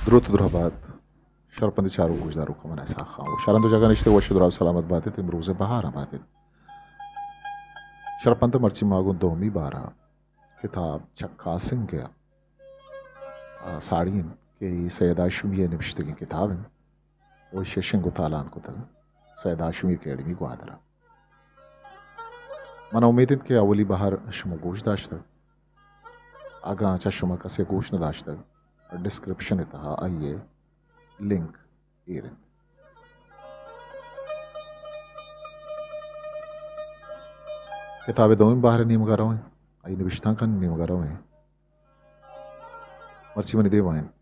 دروت درہبات، شرپندیں چاروک گوشداروکاں، من اسحاق خان گوں شرند و جاگہ نشتگ، وش و دراہ و سلامت باتیت، امروز بہار باتیت۔ شرپند، مرچی ما گوں دومی بارا کتاب چکاسنگ ء ساڑی انت کہ اے سید ہاشمی ء نبشتگیں کتاب انت و ایشی ء شنگ و تالان کتگ سید ہاشمی اکیڈمی گوادر ء۔ من امیت انت کہ اولی بہر شما گوش داشتگ۔ اگاں چہ شما کسے گوش نہ داشتگ، ڈسکرپشن ء تہا آئی ء لنک ایر انت۔ کتاب ء دومی بہر ء نیمگ ء رویں، آئی نبشتانکانی نیمگ ء رویں۔ مرچی منی دیما انت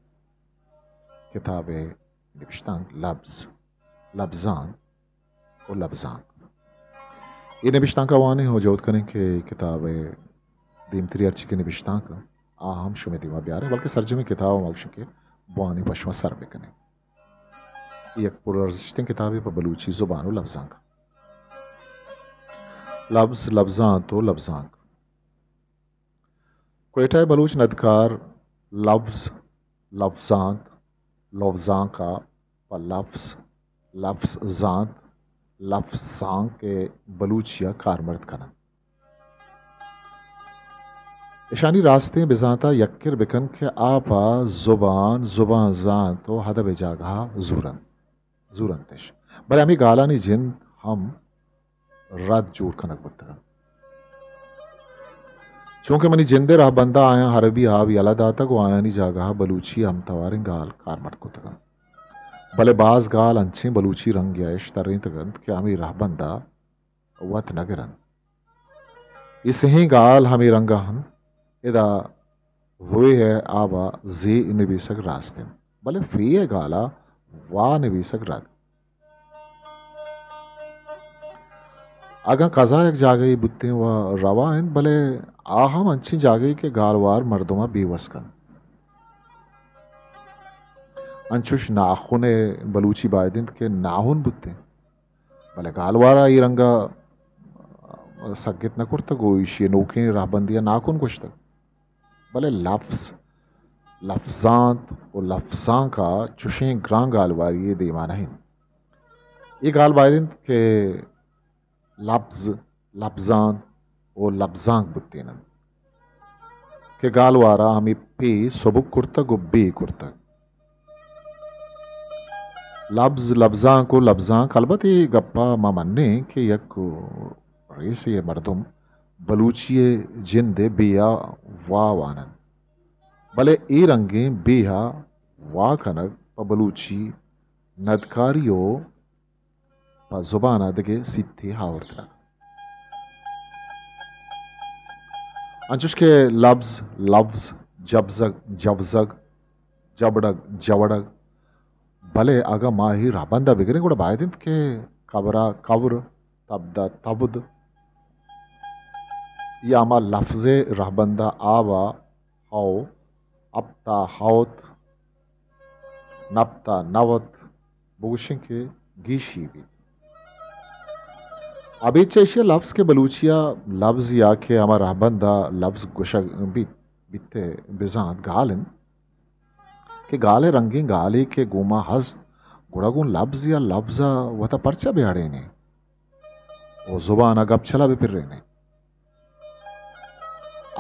کتاب ء نبشتانک لبز، لبزانت و لبزانک۔ اے نبشتانک ء وانیں و جہد کنیں کہ کتاب ء دیمتری ہرچی کہ نبشتانک انت، آ ہم شمئے دیما بیاریں، بلکہ سرجمیں کتاب ء ما گوشیں کہ بوانیں، پہ شما سر بکنیں۔ اے یک پر ارزشتیں کتابے پہ بلوچی زبان و لبزانک۔ لبز، لبزانت و لبزانک۔ کوئٹہ ء بلوچ ندکار لبز، لبزانت، لوزانک ء پہ لفظ، لفظ زانت، لفظانک ء بلوچی ء کارمرد کن انت۔ اشانی راستیں بزانت ء یکر بکن کہ آ پہ زبان، زبان زانت و ادب ء جاگہ ء زور انت۔ زورنتش، بلے ہمے گالانی جند ہم رد جوڑ کنگ بوتگ انت۔ چونکہ منی جند ء رہبند ء آیاں عربی آب یلہ داتگ و آیانی جاگہ ء بلوچی ء ہم تواریں گال کارمرد کتگ انت۔ بلے باز گال انچیں بلوچی رنگے ء اش ترینتگ انت کہ ہمے رہبند ء وت نہ گرنت۔ اے سہیں گال ہمے رنگ ء انت۔ ادا وے ء آب ء زے نبیسگ راست انت، بلے فے ء گال ء وا نبیسگ رد۔ اگاں قضا یک جاگہے بوتیں و روا انت، بلے آ ہم انچیں جاگہے کہ گالوار مردم ء بے وس کنت۔ انچوش ناخن ء بلوچی باید انت کہ ناہن بوتیں۔ بلے گالوار ء اے رنگ ء سگت نہ کرتگ و ایشی ء نوکیں رہبندی ء ناکن گوشتگ۔ بلے لفظ، لفظانت و لفظانک ء چشیں گران گالواری یے دیما نہ انت۔ اے گال باید انت کہ لبز، لبزانت و لبزانک بوتین انت کہ گالوار ء ہمے پے سبک کرتگ و بے کرتگ۔ لبز، لبزانک و لبزانک، البت اے گپ ء ما منیں کہ یک ریسے ء مردم بلوچی ء جند ء بے ء وا وان انت، بلے اے رنگیں بے ء وا کنگ پہ بلوچی ندکاری و پہ زبان ء دگہ سیتے آورتگ۔ انچوش کہ لبز، لوز، جبزگ، جوزگ، جبڑگ، جوڑگ، بلے اگاں ما اے رہبند ء بگریں گڑا باید انت کہ کبر ء کور، تبد ء تبد، یا ہما لفظ ء رہبند ء آب ء ہو، ہپت ء ہوت، نپت ء نوت بگوشیں کہ گیشی بیت۔ ابید چہ ایشی ء لفظ کہ بلوچی ء لبز یا کہ ہما رہبند ء لبز گوشگ بیت، بیت ء بزانت گال انت کہ گال ء رنگیں گالے کہ گوں ما ہست، گڑا گوں لبز یا لفظ ء وت ء پرچا بہ اڑینیں؟ و زبان ء گپ چلا بہ پرینیں۔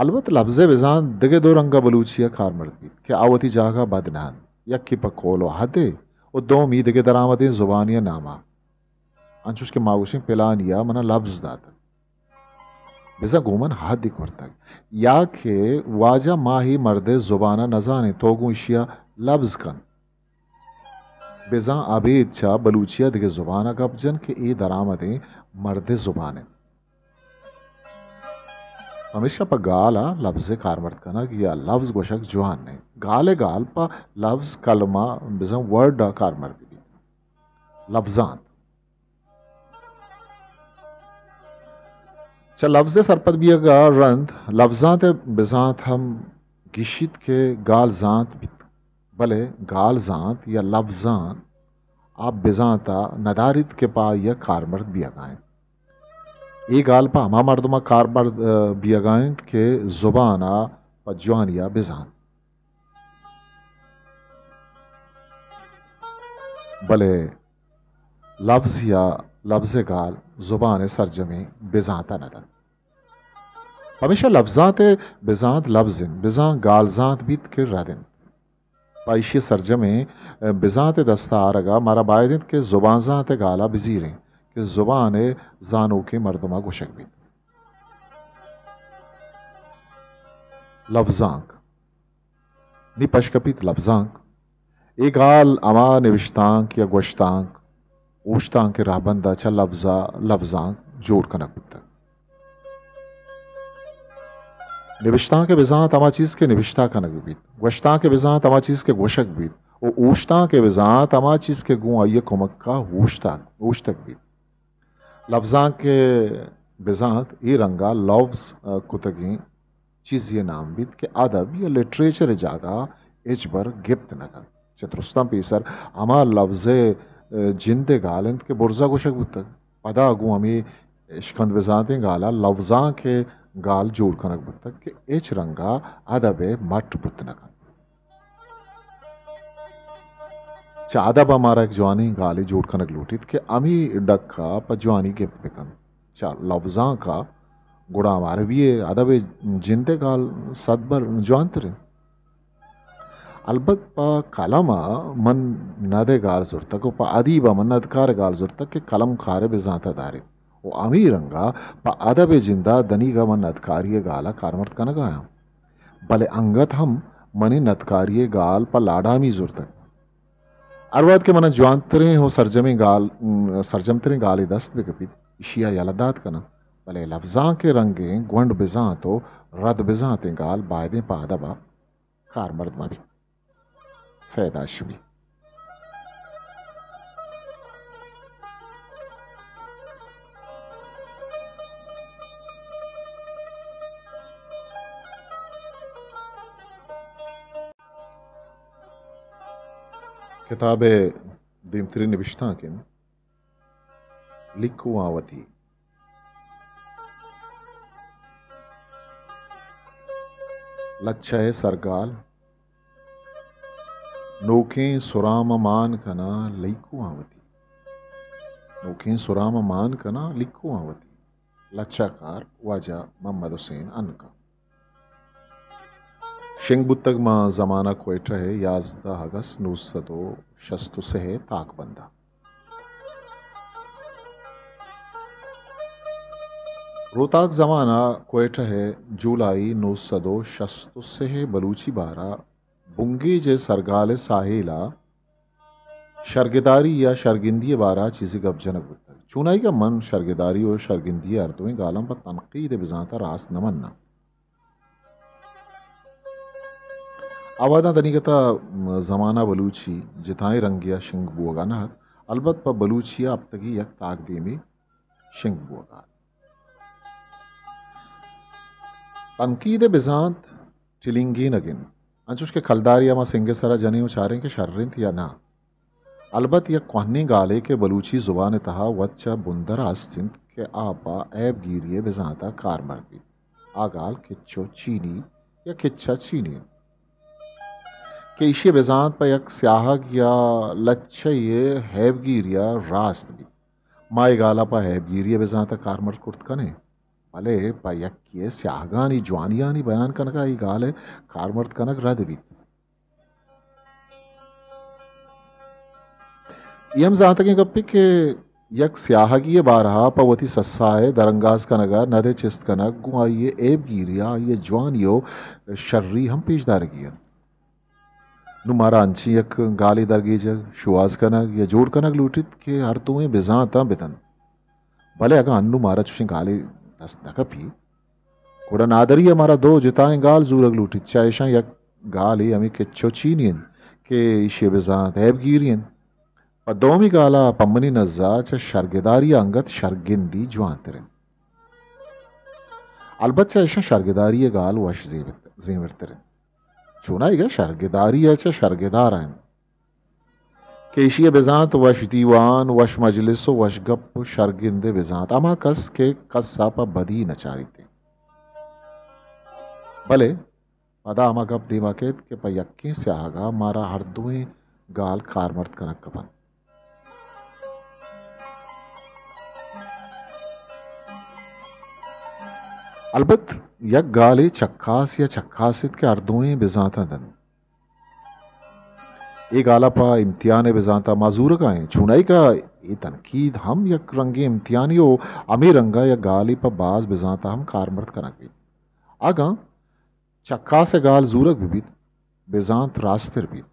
البت لبز ء بزانت دگہ دو رنگ ء بلوچی ء کارمرد بیت کہ آ وتی جاگہ ء بد نہ انت۔ یکے پہ کول و ہدے و دومی دگہ درآمدیں زبانی ء نام ء۔ انچوش کہ ما گوشیں پلانی ء من ء لبز داتگ، بزاں گوں من ہدے کرتگ، یا کہ واجہ ما اے مرد ء زبان ء نزانیں، تو گوں ایشی ء لبز کن۔ بزاں ابید چہ بلوچی ء دگہ زبان ء گپ جن کہ اے درآمدیں مرد ء زبان انت۔ پمیشا پہ گال ء لبز ء کارمرد کنگ یا لبز گوشگ جوان نہ انت۔ گال ء گال پہ لبز، کلمہ، بزاں ورڈ ء کارمرد بیت۔ لبزانت۔ چہ لبز ء سرپد بیگ ء رند لبزانت ء بزانت ہم گیشیت کہ گال زانت بیت، بلے گال زانت یا لبزانت آ بزانت ء نداریت کہ پہ آئی ء کارمرد بیگ ء انت۔ اے گال پہ ہما مردم ء کارمرد، ء، بیگ ء انت کہ زبان ء پہ جوانی ء بزانت۔ بلے لبز یا لبز ءِ گال زبان ءِ سرجمیں بزانت ءَ نہ دنت۔ پمیشا لبزانت ءِ بزانت لبز انت، بزاں گالزانت بیت کہ رد انت۔ پہ ایشی ءِ سرجمیں بزانت ءِ دست ءَ آرگ ءَ مارا باید انت کہ زبانزانت ءِ گال ءَ بزیریں کہ زبان ءِ زانوکیں مردم ءَ گوشگ بیت۔ لبزانک۔ نی پشکپیت لبزانک۔ اے گال ہما نبشتانک یا گوشتانک، اوشتانک ءِ رہبند ءَ چہ لبز ءَ لبزانک جوڑ کنگ بوتگ۔ نبشتانک ءِ بزانت ہما چیز کہ نبشتہ کنگ بیت، گوشتانک ءِ بزانت ہما چیز کہ گوشگ بیت، و اوشتانک ءِ بزانت ہما چیز کہ گوں آئی ءِ کمک ءَ اوشتگ، اوشتگ بیت۔ لبزانک ءِ بزانت اے رنگ ءَ لوظ، ءَ، کتگیں چیزے ءِ نام بیت کہ ادب یا لٹریچر ءِ جاگہ ءَ ہچبر گپت نہ کنت۔ چہ درستاں پیسر ہما لوظ ءِ، ءَ، جند ءِ گال انت کہ برز ءَ گوشگ بوتگ۔ پدا گوں ہمے اشکند بزانتیں گال ءَ لوظانک ءِ گال جوڑ کنگ بوتگ کہ ہچ رنگ ءَ ادب ءِ مٹ بوت نہ کنت۔ چہ ادب ءَ مارا یک جوانیں گالے جوڑ کنگ لوٹیت کہ ہمے ڈک ءَ پہ جوانی گپت بہ کنت۔ چہ لوظانک ءَ گڑا ہم عربی ءِ ادب ءِ جند ءِ گال صد بر جوانتر انت۔ البت پہ قلم ءَ من ند ءِ گال زرتگ و پہ ادیب ءَ من ندکار ءِ گال زرتگ کہ قلم کار ءِ بزانت ءَ داریت۔ و ہمے رنگ ءَ پہ ادب ءِ جند ءَ دنیگہ من ندکاری ءِ گال ءَ کارمرد کنگ ءَ آں۔ بلے انگت ہم منی ندکاری ءِ گال پہ لاڈامی زرتگ۔ ہر وہد کہ من ءَ جوانتریں و سرجمیں گال، سرجمتریں گالے دست بہ کپیت، ایشی ءَ یلہ دات کناں۔ بلے لبزانک ءِ رنگیں گونڈ بزانت و رد بزانتیں گال بایدیں پہ ادب ءَ کارمرد مہ بیت۔ سید ہاشمی۔ کتاب ءِ دیمتریں نبشتانک انت لیکواں وتی۔ لچہ ءِ سرگال۔ نوکیں سرام ءَ مان کناں لیکواں وتی۔ نوکیں سرام ءَ مان کناں لیکواں وتی۔ لچہ کار واجہ محمد حسین عنقا۔ شنگ بوتگ ماں زمانہ کوئٹہ ءِ یازدہ اگست نو سد و شست و سہ ءِ تاکبند ءَ۔ روتاک زمانہ کوئٹہ ءِ جولائی نو سد و شست و سہ ءِ بلوچی بارہ بنگیج ءِ سرگال ءِ ساحیل ءَ شرگداری یا شرگندی ءِ بارہ ءَ چیزے گپ جنگ بوتگ۔ چونائیگا من شرگداری و شرگندی ءِ ہر دوئیں گالاں پہ تنقید ءِ بزانت ءَ راست نہ مناں۔ آ وہداں دنیگت ءَ زمانہ بلوچی جتائیں رنگے ءَ شنگ بوگ ءَ نہ ات، البت پہ بلوچی ءَ ہپتگی یک تاکدیمے شنگ بوگ ءَ ات۔ تنقید ءِ بزانت ٹلینگینگ انت، انچوش کہ کلدارے ءَ ما سنگ ءِ سرا جنیں و چاریں کہ شر انت یا نہ۔ البت یک کوہنیں گالے کہ بلوچی زبان ءِ تہا وت چہ بندر ءَ است انت کہ آ پہ عیب گیری ءِ بزانت ءَ کارمرد بیت۔ آ گال کچ و چینی یا کچ ءَ چینی انت کہ ایشی ءِ بزانت پہ یک سیاہگ یا لچہ ءِ عیب گیری ءَ راست بیت۔ ما اے گال ءَ پہ عیب گیری ءِ بزانت ءَ کارمرد کرت کنیں، بلے پہ یکے ءِ سیاہگانی جوانیانی بیان کنگ ءَ اے گال ءِ کارمرد کنگ رد بیت۔ اے ہم زانتگیں گپے کہ یک سیاہگی ءِ بارہ ءَ پہ وتی سسا ءِ درانگاز کنگ ءَ ند ءِ چست کنگ گوں آئی ءِ عیب گیری ءَ آئی ءِ جوانی و شری ہم پیش دارگی انت۔ نوں مارا انچیں یک گالے درگیجگ، شوہاز کنگ یا جوڑ کنگ لوٹیت کہ ہر دوئیں بزانتاں بدنت۔ بلے اگاں انوں مارا چوشیں گالے دست نہ کپی، گڑا نادری ءَ مارا دو جتائیں گال زورگ لوٹیت۔ چہ ایشاں یک گالے ہمے کچ و چینی انت کہ ایشی ءِ بزانت عیب گیری انت۔ پہ دومی گال ءَ پہ منی نز ءَ چہ شرگداری ءَ انگت شرگندی جوانتر انت۔ البت چہ ایشاں شرگداری ءِ گال وش زیمت-، زیمرتر انت۔ چونائیگا شرگداری ءَ چہ شرگدار ءَ انت کہ ایشی ءِ بزانت وش دیوان، وش مجلس و وش گپ و شرگند ءِ بزانت۔ ہما کس کہ کس ءَ پہ بدی نہ چاریت انت۔ بلے پدا ہما گپ دیما کیت کہ پہ یکیں سیاہگ ءَ مارا ہر دوئیں گال کارمرد کنگ کپنت۔ البت یک گالے چکاس یا چکاس انت کہ ہر دوئیں بزانتاں دنت۔ اے گالا پہ امتحان ء بزانتاں ما زورگا ایں۔ چونائیگا اے تنقید ہم یک رنگیں امتحانے و ہمے رنگا یک گالے پہ باز بزانتاں ہم کارمرد کنگ بیت۔ اگاں چکاس ء گال زورگ بہ بیت، بزانت راستر بیت۔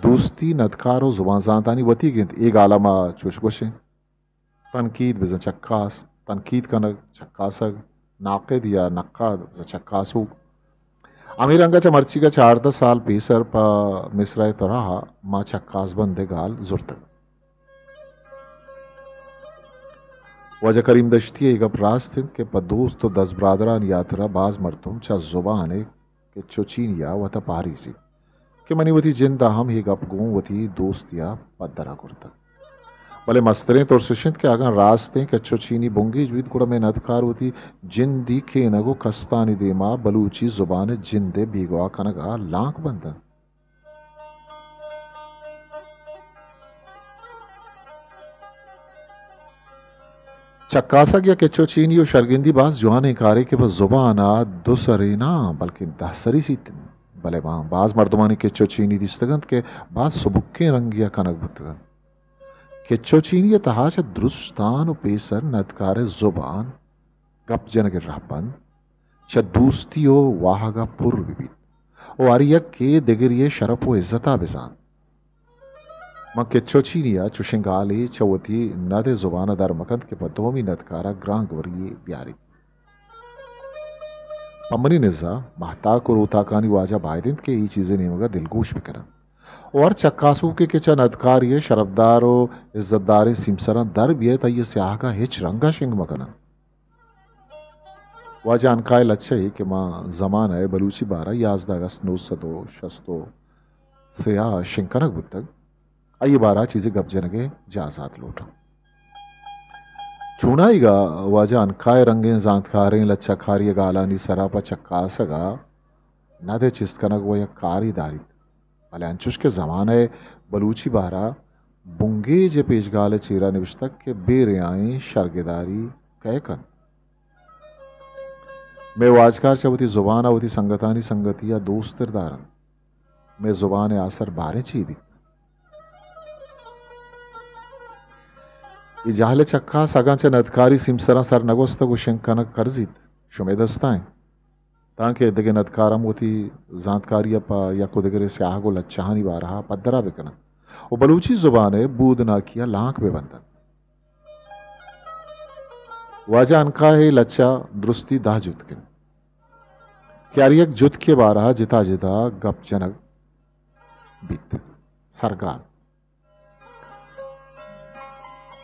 دوستی ندکار و زبان زانتانی وتیگ انت۔ اے گالا ما چوش گوشیں۔ تنقید بزاں چکاس، تنقید کنگ، چکاسگ، ناقد یا نقاد بزاں چکاسوک۔ ہمے رنگا چہ مرچیگا چاردہ سال پیسر پہ مصرع ترا ما چکاس بند ء گال زرتگ۔ واجہ کریم دشتی ء اے گپ راست انت کہ پہ دوست و دزبرادرانی ہاترا باز مردم چہ زبان ء کچ و چینی ء وت ء پہریزیت کہ منی وتی جند ء ہم اے گپ گوں وتی دوستی ء پدر ء کرتگ۔ بلے مستریں ترس اش انت کہ اگاں راستیں کچ و چینی بنگیج بیت، گڑا مئے ندکار وتی جندی کینگ و کستانی دیما بلوچی زبان ء جند ء بیگواہ کنگ ء لانک بند انت۔ چکاسگ یا کچ و چینی و شرگندی باز جوانیں کارے کہ پہ زبان ء دو سرے نہ بلکیں دہ سری سیت انت۔ بلے ما باز مردمانی کچ و چینی دیستگ انت کہ باز سبکیں رنگے ء کنگ بوتگ انت۔ کچ و چینی ء تہا چہ درستان و پیسر ندکار ء زبان گپ جنگ ء رہبند چہ دوستی و واہگ ء پر بہ بیت و ہر یکے دگری ء شرپ و عزت ء بزانت۔ من کچ و چینی ء چوشیں گالے چہ وتی ند ء زبان ء در مکنت کہ پہ دومی ندکار ء گرانگوری یے بیاریت۔ پہ منی نزا مہتاک و روتاکانی واجہ باید انت کہ اے چیز ء نیمگ ء دلگوش بکننت و ہر چکاسوکے کہ چہ ندکاری ء شرپدار و عزتداریں سیمسراں در بیئیت، آئی ء سیاہگ ء ہچ رنگ ء شنگ مکننت۔ واجہ عنقا ء لچہ ء کہ ماں زمانہ ء بلوچی بارہ یازدہ اگست نو سد و شست و سے ء شنگ کنگ بوتگ، آئی ء بارہ ء چیزے گپ جنگ ء جازات لوٹاں۔ چونائیگ ء واجہ عنقا ء رنگیں زانتکاریں لچہ کاری ء گالانی سرا پہ چکاسگ ء ند ء چست کنگ و یک کارے داریت۔ بلے انچوش کہ زمانہ ء بلوچی بارہ بنگیج ء پیشگال ء چیرا نبشتگ کہ بے ریائیں شرگداری کئے کنت؟ مئے واجکار چہ وتی زبان ء وتی سنگتانی سنگتی ء دوستر دارنت۔ مئے زبان ء آسر باریں چی بیت؟ اے جہل ء چکاس اگاں چہ ندکاری سیمسراں سر نگوستگ و شنگ کنگ کرزیت، شمئے دستا انت۔ تانکہ دگہ ندکار ہم وتی زانتکاری ء پہ یک و دگرے سیاہگ و لچہانی بارہا پدرا بکننت و بلوچی زبان ء بودناکی ء لانک بہ بندنت۔ واجہ عنقا ء لچہ درستی دہ جتک انت کہ ہر یک جتکے بارہا جتا جتا گپ جنگ بیت۔ سرگال۔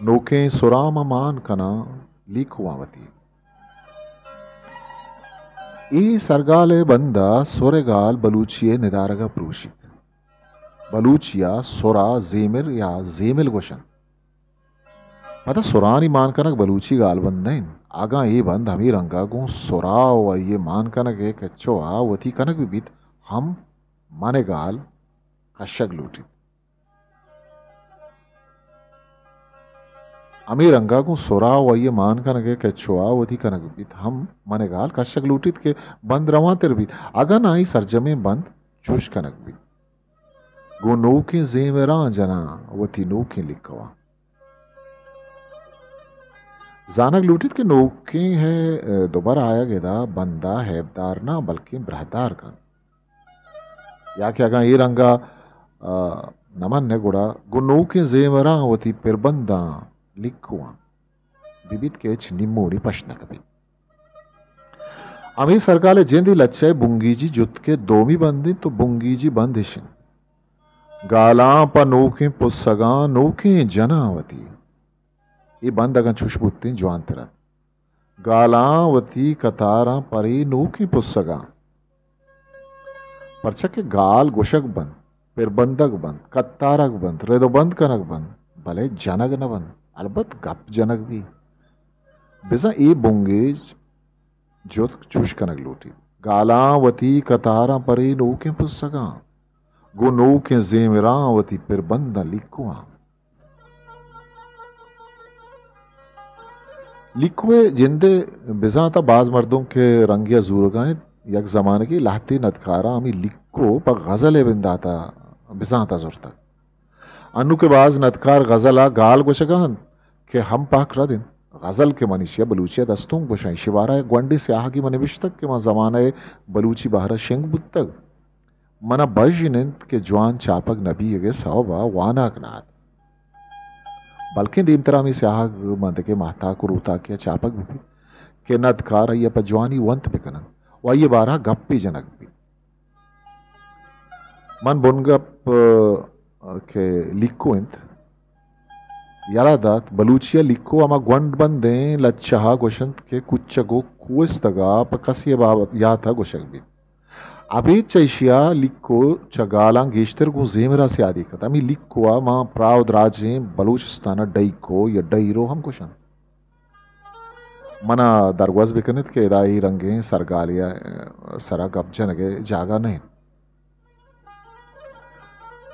نوکیں سراں من مان کناں لیکواں وتی۔ اے سرگال ء بند ء سر ء گال بلوچی ء ندارگ ء پروشیت۔ بلوچی ء سر ء زیمر یا زیمل گوشنت۔ پدا سرانی مان کنگ بلوچی گال بند نہ انت۔ اگاں اے بند ہمے رنگ ء گوں سر ء و آئی ء مان کنگ ء کچو ء وتی کنگ بہ بیت، ہم من ء گال کشگ لوٹیت۔ ہمے رنگا گوں سرا و آئی ء مان کنگ ء کچوا وتی کنگ بیت، ہم من ء گال کشگ لوٹیت کہ بند روانتر بیت، اگاں نہ آئی سرجمیں بند چوش کنگ بیت۔ گوں نوکیں زیمراں جناں وتی نوکیں لکواں۔ زانگ لوٹیت کہ نوکیں ہے، ء، دوبر آیگ ادا بندا ہیبدار نہ بلکیں براہدار کنت۔ یا کہ اگاں اے رنگا، ء، نہ من گڑا گوں نوکیں زیمراں وتی پربنداں لکواں بہ بیت کہ ہچ نیمونی پش نہ کپیت۔ ہمے سرگال ء جند ء لچہ ء بنگیجی جتک ء دومی بند انت و بنگیجی بند اش انت۔ گالاں پہ نوکیں پسگاں نوکیں جناں وتی۔ اے بند اگاں چوش بوتیں جوانتر ات۔ گالاں وتی کتاراں پرے نوکیں پسگاں۔ پرچا کہ گال گوشگ بنت، پربندگ بنت، کتارگ بنت، رد و بند کنگ بنت، بلے جنگ نہ بنت، البت گپ جنگ بیت۔ بزاں اے بنگیج جتک چوش کنگ لوٹیت۔ گالاں وتی کتاراں پرے نوکیں پسگاں، گوں نوکیں زیمراں وتی پربنداں لیکواں۔ لیکو ءِ جند ءِ بزانت ءَ باز مردم کہ رنگے ءَ زورگ ءَ انت، یک زمانگے لہتے ندکاراں ہمے لیکو پہ غزل ءِ بندات ءَ بزانت ءَ زرتگ۔ انو کہ باز ندکار غزل ءَ گال گوشگ ءَ انت کہ ہم پہک رد انت۔ غزل کہ من ایشی ءَ بلوچی ءَ دستونک گوشاں، ایشی بارہ ءَ یک گونڈیں سیاہگے من نبشتگ کہ ماں زمانہ ءِ بلوچی بہر ءَ شنگ بوتگ۔ من ءَ بژن انت کہ جوان چاپگ نہ بیگ ءِ سوب ءَ وانگ نہ ات۔ بلکیں دیمترا ہمے سیاہگ ماں دگہ ماہتاک و روتاکے ءَ چاپگ بہ بیت کہ ندکار آئی ءَ پہ جوانی ونت بہ کن انت و آئی ءِ بارہ ءَ گپے جنگ بہ بیت۔ من بنگپ، ءَ، کہ لیکو انت، یلہ دات، بلوچی ءَ لیکو ہما گونڈ بندیں لچہ ءَ گوشنت کہ کچگ و کوہستگ ءَ پہ کسے ءِ بابت یات ءَ گوشگ بیت۔ ابید چہ ایشی ءَ لیکو چہ گالاں گیشتر گوں زیمر ءَ سیادی کنت۔ ہمے لیکو ءَ ماں پراہ و دراجیں بلوچستان ءَ ڈیکو یا ڈیرو ہم گوشنت۔ من ءَ درگوز بہ کن ات کہ ادا اے رنگیں سرگالے ءِ سر ءَ گپ جنگ ءِ جاگہ نہ انت۔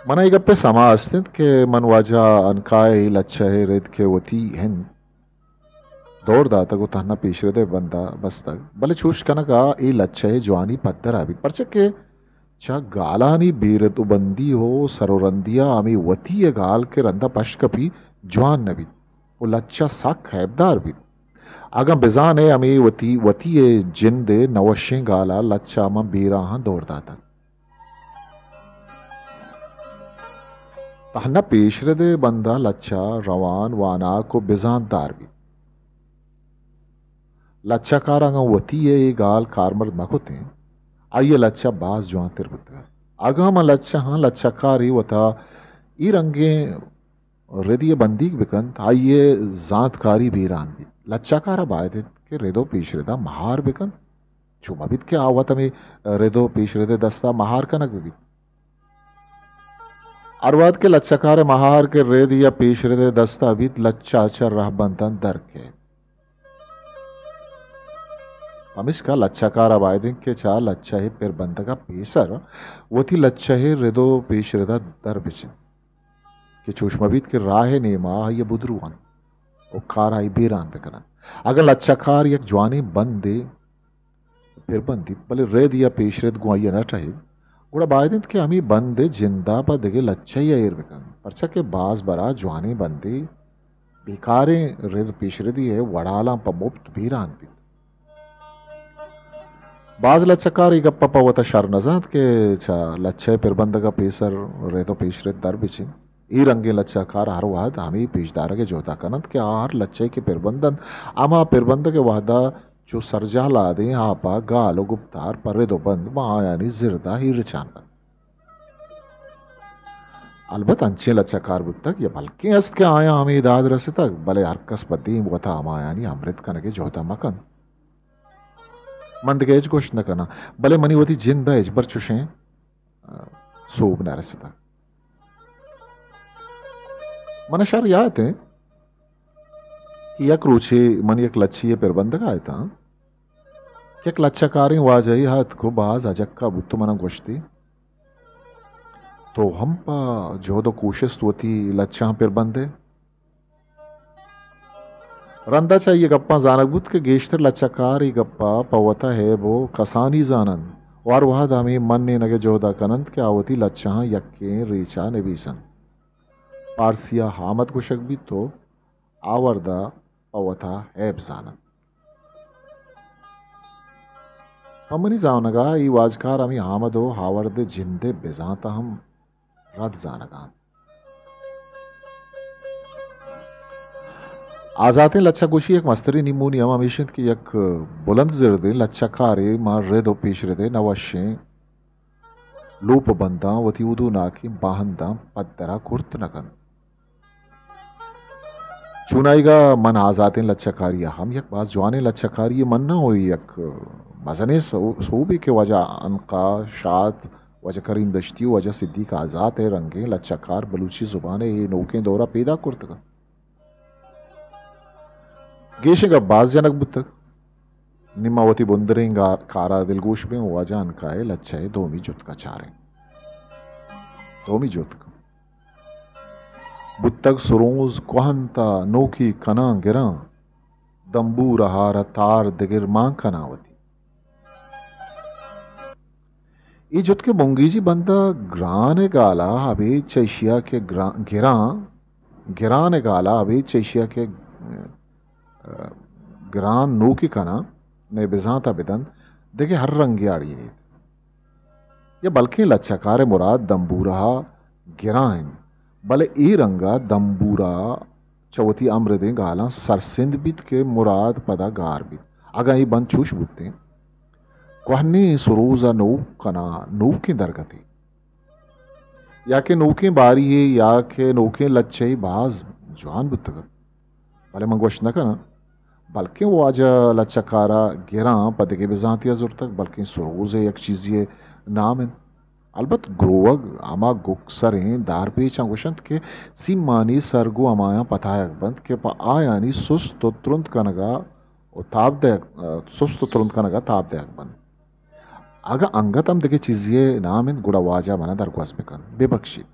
من ءَ اے گپ ءِ سما است انت کہ من واجہ عنقا ءِ اے لچہ ءِ رد کہ وتی ہند دور داتگ و تہنا پیشرد ءِ بند ءَ بستگ، بلے چوش کنگ ءَ اے لچہ ءِ جوانی پدر ءَ بیت، پرچا کہ چہ گالانی بے رد و بندی و سر و رندی ءَ ہمے وتی ءِ گال کہ رند ءَ پش کپی جوان نہ بیت و لچہ سک ہیبدار بیت۔ اگاں بزان ئے ہمے وتی، وتی ءِ جند ءِ نوشیں گال ءَ لچہ من بیراہاں دور داتگ۔ تہنا پیشرد ءِ بند ءَ لچہ روان، واناک و بزانت دار بیت۔ لچہ کار اگاں وتی ءِ اے گال کارمرد مہ کتیں، آئی ءِ لچہ باز جوانتر بوتگ ات۔ اگاں ہما لچہ ہاں لچہ کارے وتا اے رنگیں ردی ءَ بندیگ بہ کنت، آئی ءِ زانتکاری بیران بیت۔ لچہ کار ءَ باید انت کہ رد و پیشرد ءَ مہار بہ کنت۔ چو مہ بیت کہ آ وت ہمے رد و پیشرد ءِ دست ءَ مہار کنگ بہ بیت۔ ہر وہد کہ لچہ کار ءِ مہار کہ رد یا پیشرد ءِ دست ءَ بیت، لچہ چہ رہبنداں در کئیت۔ پمیشکا لچہ کار ءَ باید انت کہ چہ لچہ ءِ پربندگ ءَ پیسر وتی لچہ ءِ رد و پیشرد ءَ در بچنت کہ چوش مہ بیت کہ راہ ءِ نیما آئی ءَ بدرو انت و کار آئی بیران بہ کن انت۔ اگاں لچہ کار یک جوانیں بندے پربندیت، بلے رد یا پیشرد گوں آئی ءَ نہ ٹہیت، گڑا باید انت کہ ہمے بند ءِ جند ءَ پہ دگہ لچہ ءَ ایر بہ کنت، پرچا کہ باز برا جوانیں بندے بیکاریں رد پیشردی ءِ وڑالاں پہ مپت بیران بیت۔ باز لچہ کار اے گپ ءَ پہ وت ءَ شر نہ زانت کہ چہ لچہ ءِ پربندگ ءَ پیسر رد و پیشرد در بچنت۔ اے رنگیں لچہ کار ہر وہد ہمے پیشدارگ ءِ جہد ءَ کن انت کہ آ ہر لچہ ءَ کہ پربند انت، ہما پربندگ ءِ وہد ءَ چو سرجہلادیں آپ ءَ گال و گپتار پہ رد و بند ماں آیانی زرد ءَ ہیرچان بنت۔ البت انچیں لچہ کار بوتگ یا بلکیں است کہ آیاں ہمے داد رستگ، بلے ہر کس پہ دیم وت ءَ ہمایانی ہمرد کنگ ءِ جہد ءَ مہ کنت۔ من دگہ ہچ گوشت نہ کناں، بلے منی وتی جند ءَ ہچبر چشیں، آ، سوب نہ رستگ۔ من ءَ شر یات انت کہ یک روچے من یک لچی ءِ پربندگ ءَ اتاں کہ یک لچہ کاریں واجہے اتک و باز اجکہ بوت و من ءَ گوشتی، تو ہم پہ جہد و کوشست وتی لچہاں پربند ئے۔ رند ءَ چہ آئی ءِ گپاں زانگ بوت کہ گیشتر لچہ کار اے گپ ءَ پہ وت ءَ ہیب و کسانی زان انت و ہر وہد ہمے منینگ ءِ جہد ءَ کن انت کہ آ وتی لچہاں یکیں ریچ ءَ نبیس انت۔ پارسی ءَ ہامد گوشگ بیت و آورد ءَ پہ وت ءَ ہیب زان انت۔ پہ منی زانگ ءَ اے واجکار ہمے آمد و آورد ءِ جند ءِ بزانت ءَ ہم رد زانگ ءَ انت۔ آزاتیں لچہ گوشی یک مستریں نیمونی ہم ہمیش انت کہ یک بلند زردیں لچہ کارے ماں رد و پیشرد ءِ نوشیں لوپ بنداں وتی ہدوناکیں باہنداں پدر ءَ کرت نہ کنت۔ چونائیگا من آزاتیں لچہ کاری ءَ ہم یک باز جوانیں لچہ کاری ءَ مناں و یک مزنیں سو-، سوبے کہ واجہ عنقا شاد، واجہ کریم دشتی و واجہ صدیق آزات ءِ رنگیں لچہ کار بلوچی زبان ءِ اے نوکیں دور ءَ پیداک کرتگ انت۔ گیشیں گپ باز جنگ بوتگ۔ نی ما وتی بندریں گا-، کار ءَ دلگوش بیں و واجہ عنقا ءِ لچہ ءِ دومی جتک ءَ چاریں۔ دومی جتک۔ بوتگ سرونز کوہن تا نوکی کناں گراں، تمبور ہار ء تار دگر مان کناں وتی۔ اے جتک ء بنگیجی بند ء گران ء گال ء ابید چہ ایشی ء کہ گران، گران، گران ء گال ء ابید چہ ایشی ء کہ، ء، گران نوکی کناں، نئے بزانت ء بدنت، دگہ ہر رنگے اڑینیت۔ یا بلکیں لچہ کار ء مراد دمبورہ ء گراں انت، بلے اے رنگ ء دمبورہ چہ وتی امردیں گالاں سرسند بیت کہ مراد پدا گار بیت۔ اگاں اے بند چوش بوتیں، کوہنیں سروز ء نوک کناں، نوکیں درگتے، یا کہ نوکیں باری یے یا کہ نوکیں لچہ یے باز جوان بوتگ ات۔ بلے من گوشت نہ کناں، بلکیں واجہ لچہ کار ء گراں پہ دگہ بزانتے ء زرتگ، بلکیں سروز ء یک چیزے ء نام انت۔ البت گروگ ہما گکسریں دارپیچاں گوشنت کہ سیمانی سر گوں ہمایاں پتایگ بنت کہ پہ آیانی سست و ترند کنگ ء و تاب دئیگ، سست و ترند کنگ ء تاب دئیگ بنت۔ اگاں انگت ہم دگہ چیزے ء نام انت، گڑا واجہ من ء درگوز بکن، ببکشیت۔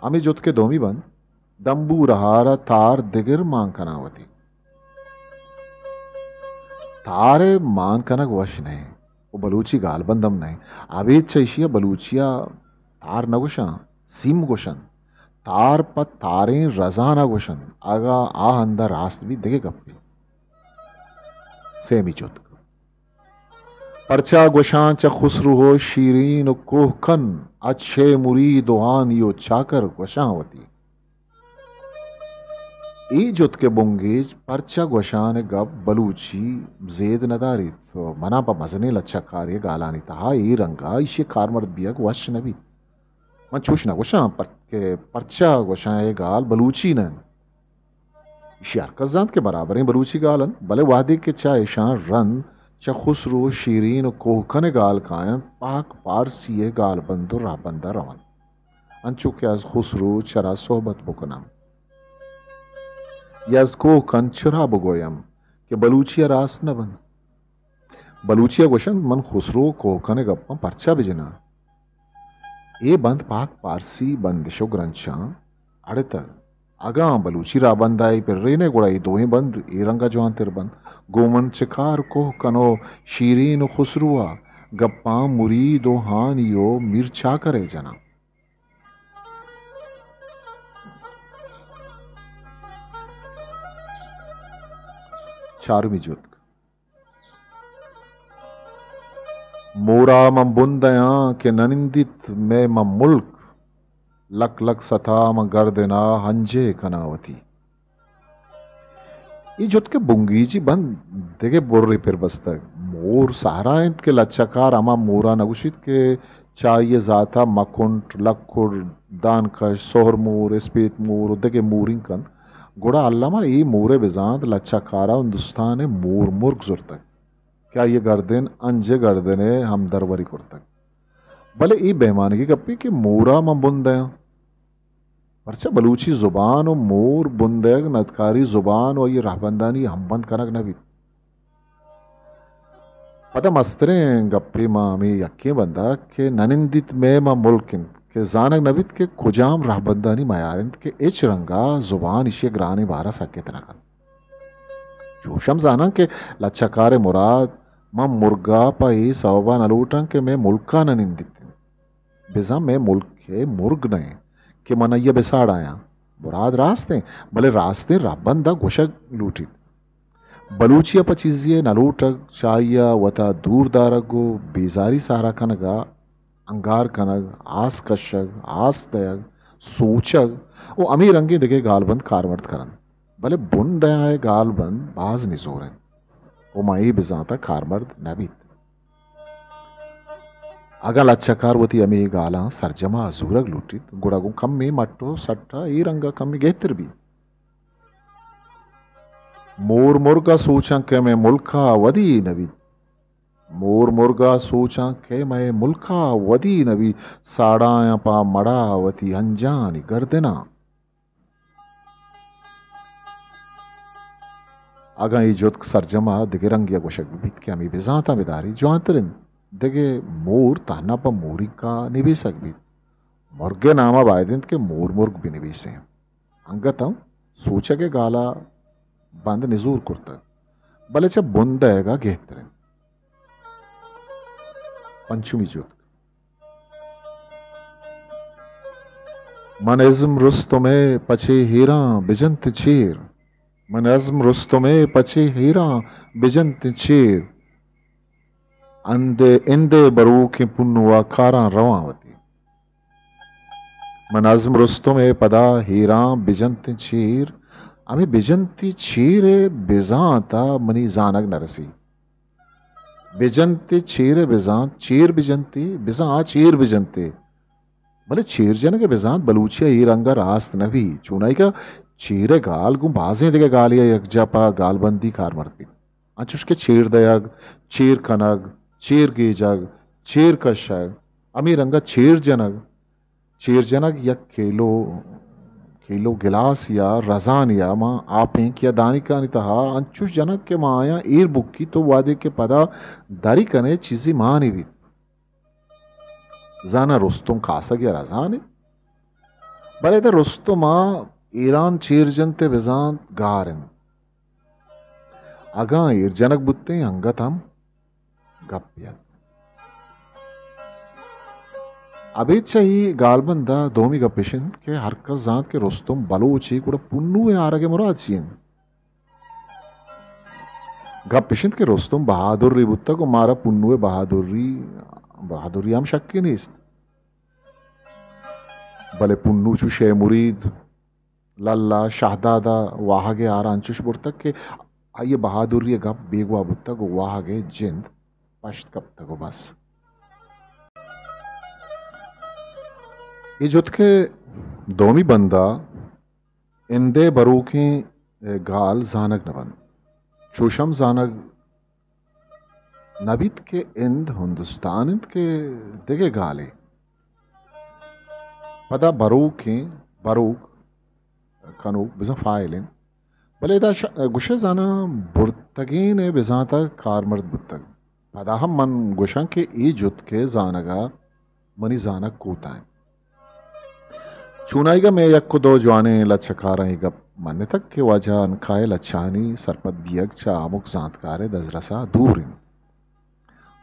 ہمے جتک ء دومی بند، دمبورہ ء را تار دگر مان کناں وتی۔ تار ء مان کنگ وش نہ انت و بلوچی گالبند ہم نہ انت۔ ابید چہ ایشی ء بلوچی ء تار نہ گوشاں، سیم گوشنت۔ تار پہ تاریں رزان ء گوشنت۔ اگاں آ ہند ء راست بیت، دگہ گپے۔ سیمی جتک۔ پرچا گوشاں چہ خسرو و شیرین و کوہ کن، اچ شے مرید و ہانی و چاکر گوشاں وتی۔ اے جتک ء بنگیج پرچا گوشان ء گپ بلوچی زید نہ داریت و منا پہ مزنیں لچہ کارے ء گالانی تہا اے رنگ ء ایشی ء کارمرد بیگ وش نہ بیت۔ من چوش نہ گوشاں پر-، کہ پرچا گوشاں اے گال بلوچی نہ انت۔ ایشی ہر کس زانت کہ برابریں بلوچی گال انت، بلے وہدے کہ چہ اشاں رند چہ خسرو، شیرین و کوہکن ء گال کاینت، پاک پارسی ء گالبند و رہبند ء رونت۔ انچو کہ از خسرو چرا صحبت بکنم یا از کوہکن چرا بگویم کہ بلوچی ء راست نہ بنت۔ بلوچی ء گوشنت، من خسرو کوہکن ء گپاں پرچا بجناں؟ اے بند پاک پارسی بندش و گرنچاں اڑتگ۔ اگاں بلوچی راہبند ء اے پرین ء گڑا اے دوئیں بند اے رنگ ء جوانتر بنت۔ گوں من چہ کار کوہکن و شیرین و خسرو ء گپاں مرید و ہانی و میر چاکر ء جناں۔ چارمی جتک۔ مورا من بن دیاں کہ نہ نندیت مئے من ملک، لک لک ستا من گردنا ہنجے کناں وتی۔ اے جتک ء بنگیجی بند دگہ برے پر بستگ۔ مور سہرا انت کہ لچہ کار ہما مورا نہ گوشیت کہ چہ آئی ء ذات ء مکنٹ، لکڑ، دانکش، سہر مور، اسپیت مور و دگہ مورینک انت۔ گڑا الما اے مور ء بزانت لچہ کار ء ہندوستان ء مور مرگ زرتگ کہ آئی ء گردن انج ء گردن ء ہمدروری کرتگ۔ بلے اے بے مانگی گپے کہ مورا من بن دیاں۔ پرچا بلوچی زبان و مور بندیگ ندکاری زبان و آئی رہبندانی ہمبند کنگ نہ بیت۔ پدا مستریں گپے ما ہمے یکیں بندہ کہ نہ نندیت مئے ما ملک انت کہ زانگ نہ بیت کہ کجام رہبندانی میار انت کہ ہچ رنگا زبان ایشی گرانیں بارا سکت نہ کنت۔ چوش ہم زاناں کہ لچہ کار مراد من مرگا پہ اے سوبا نہ لوٹاں کہ مئے ملکا نہ نندیت انت۔ بزاں مئے ملک ء مرگ نہ انت کہ من آئی ء بہ ساڑایاں۔ مراد راست انت، بلے راستیں رہبند ء گوشگ لوٹیت۔ بلوچی ء پہ چیزے ء نہ لوٹگ، چہ آئی ء وتا دور دارگ و بیزاری سہرا کنگ ء انگار کنگ، آس کشگ، آس دئیگ، سوچگ و ہمے رنگیں دگہ گالبند کارمرد کن انت۔ بلے بن دیاں ء گالبند باز نزور انت و ما اے بزانت ء کارمرد نہ بیت۔ اگاں لچہ کار وتی ہمے گالاں سرجم ء زورگ لوٹیت، گڑا گوں کمے مٹ و سٹ ء اے رنگ ء کمے گہتر بیت۔ مور مرگ ء سوچاں کہ مئے ملک ء ودی نہ بیت۔ مور مرگ ء سوچاں کہ مئے ملک ء ودی نہ بیت، ساڑایاں پہ مڑا وتی ہنجانی گردناں۔ اگاں اے جتک سرجم ء دگہ رنگے ء گوشگ بہ بیت کہ ہمے بزانتاں بداری جوانتر انت، دگہ مور تہنا پہ مورینک ء نبیسگ بیت۔ مرگ ء نام ء باید انت کہ مور مرگ بہ نبیسیں۔ انگت ہم سوچگ ء گال ء بند نزور کرتگ، بلے چہ بن دئیگ ءَ گہتر انت۔ پنچمی جتک۔ من ازم رستم ءِ پچے ہیراں بجنت چیر۔ من ازم رستم ءِ پچے ہیراں بجنت چیر۔ اندے، اندے بروکیں پنو ءَ کاراں رواں وتی۔ من ازم رستم ءِ پدا ہیراں بجنت چیر۔ ہمے بجنتی چیر ءِ بزانت ءَ منی زانگ نہ رسی۔ بجنت ءِ چیر ءِ بزانت، چیر بجنت ءِ بزاں آ چیر بجنت ءِ۔ بلے چیر جنگ ءِ بزانت بلوچی ءَ اے رنگ ءَ راست نہ بیت، چونائیکہ چیر ءِ گال گوں بازیں دگہ گالے ءَ یکجاہ پہ گالبندی کارمرد بیت۔ انچوش کہ چیر دئیگ، چیر کنگ، چیر گیجگ، چیر کشگ، ہمے رنگ ءَ چیر جنگ۔ چیر جنگ یک کیلو، کیلو گلاس یا رزان یا ماں آپیں کہ یا دانکانی تہا انچوش جنگ کہ ما آیاں ایر بکی تو وہدے کہ پدا دری کنے چیزے مانے بیت۔ زاناں رستم کاسگ یا رزانے، بلے ادا رستم ءَ ایران چیر جنت ءِ بزانت گار انت۔ اگاں ایر جنگ بوتیں انگت ہم گپے ات۔ ابید چہ اے گالبند ءَ دومی گپ اش انت کہ ہر کس زانت کہ رستم بلوچے، گڑا پنو ءِ آرگ ءِ مراد چی انت؟ گپ اش انت کہ رستم بہادرے بوتگ ءُ مارا پنو ءِ بہادری، بہادری ہم شکے نیست۔ بلے پنو چو شے مرید، للہ، شہداد ءَ واہگ ءِ آرا انچوش برتگ کہ آئی ءِ بہادری ءِ گپ بیگواہ بوتگ ءُ واہگ ءِ جند پشت کپتگ ءُ بس۔ اے جتک ءِ دومی بند ءَ اندے بروکیں گال زانگ نہ بنت۔ چوش ہم زانگ نہ بیت کہ ہند ہندوستان انت کہ دگہ گالے۔ پدا بروکیں، بروک، کنوک بزاں فاعل انت، بلے ادا ش-، گوشئے زاناں برتگین ءِ بزانت ءَ کارمرد بوتگ۔ پدا ہم من گوشاں کہ اے جتک ءِ زانگ ءَ منی زانگ کوتاہ انت۔ چونائیگا مئے یک ءُ دو جوانیں لچہ کاراں اے گپ منتگ کہ واجہ عنقا ءِ لچہانی سرپد بیگ چہ ہمک زانتکار ءِ دزرس ءَ دور انت۔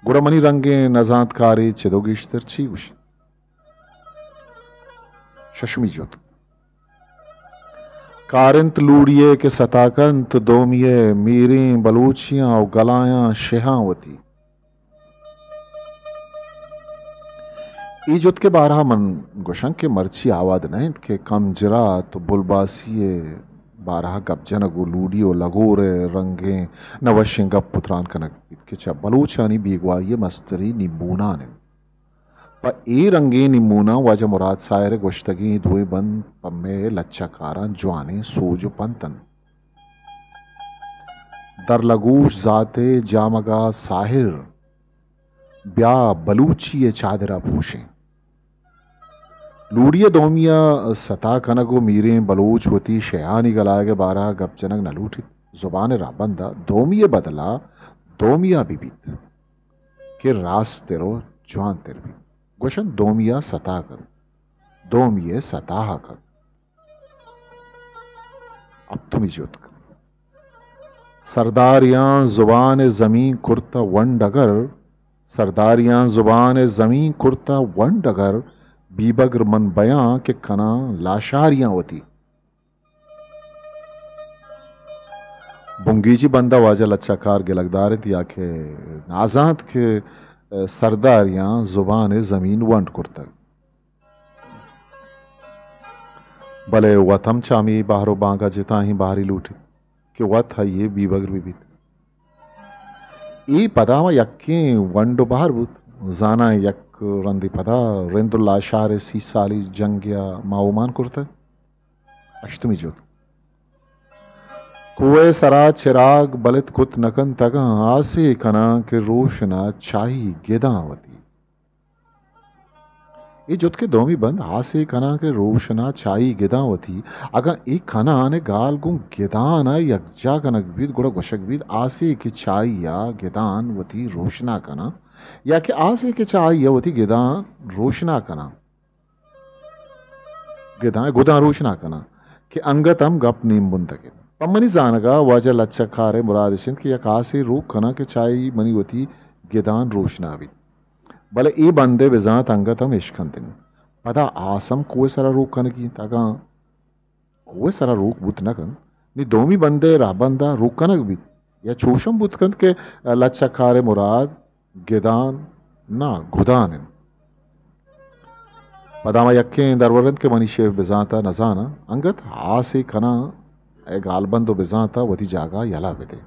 گڑا منی رنگیں نزانتکارے چد ءُ گیشتر چی گوشیت؟ ششمی جتک۔ کارنت لوڑی ءَ کہ ستا کنت دومی ءِ میریں بلوچیاں ءُ گلایاں شہاں وتی۔ اے جتک ءِ بارہ ءَ من گوشاں کہ مرچی آواد نہ انت کہ کم جرات ءُ بلباسی ءِ بارہ ءَ گپ جنگ ءُ لوڑی ءُ لگور ءِ رنگیں نہ وشیں گپ ءُ تران کنگ بیت کہ چہ بلوچانی بیگواہی ءِ مستریں نیمونان انت۔ پہ اے رنگیں نیموناں واجہ مراد ساحر ءِ گوشتگیں دوئیں بند پہ مئے لچہ کاراں جوانیں سوج ءُ پنت انت۔ در لگوش ذات ءِ جامگا ساحر، بیا بلوچی ءِ چادرا پوشیں۔ لوڑی ءِ دومی ءَ ستا کنگ ءُ میریں بلوچ وتی شیانی گلائگ ءِ بارہ ءَ گپ جنگ نہ لوٹیت۔ زبان ءِ رہبند ءَ دومی ءِ بدل ءَ دومیا بہ بیت کہ راستر ءُ جوانتر بیت۔ گوشنت دومیا ستا کنت، دومی ءِ ستا کنت۔ ہپتمی جتک۔ سرداریاں زبان زمین کرتہ ونڈ اگر، سرداریاں زبان زمین کرتہ ونڈ اگر، بیبگر من بیاں کہ کناں لاشاریاں وتی۔ بنگیجی بندہ واجہ لچہ کار گلگدار انت یا کہ نازانت کہ سرداریاں زبان زمین ونڈ کرتگ۔ بلے وت ہم چہ ہمے بہر ءُ بانگ ءَ جتائیں بہرے لوٹیت کہ وت آئی ءِ بیبگر بہ بیت۔ اے پدا ہما یکیں ونڈ ءُ بہر بوت۔ زاناں یک رندے پدا رند ءُ لاشار ءِ سی سالی جنگ ءَ ماہومان کرتگ۔ ہشتمی جتک۔ کوہ ءِ سرا چراگ بلت کت نہ کنت اگاں، آسے کناں کہ روشنا چاہی گداں وتی۔ اے جتک ءِ دومی بند، آسے کناں کہ روشنا چاہی گداں وتی۔ اگاں اے کنان ءِ گال گوں گدان ءَ یکجاہ کنگ بیت، گڑا گوشگ بیت، آسے کہ چاہی ءَ گدان وتی روشنا کناں، یا کہ آسے کہ چاہی ءَ وتی گدان روشنا کناں۔ گداں، گداں روشنا کناں کہ انگت ہم گپ نیم بنتگ انت۔ پہ منی زانگ ءَ واجہ لچہ کار ءِ مراد اش انت کہ یک آسے روک کناں کہ چہ آئی منی وتی گدان روشنا بیت۔ بلے اے بند ءِ بزانت انگت ہم اشکنت انت۔ پدا آس ہم کوہ ءِ سرا روک کنگی انت۔ اگاں کوہ ءِ سرا روک بوت نہ کنت، نی دومی بند ءِ رہبند ءَ روک کنگ بیت۔ یا چوش ہم بوت کنت کہ لچہ کار ءِ مراد گدان، نا، گدان انت۔ پدا ما یکیں درور انت کہ منی شیف بزانت ءَ نزاناں، انگت آسے کناں، اے گالبند و بزانت ءَ وتی جاگہ ءَ یلہ بدے۔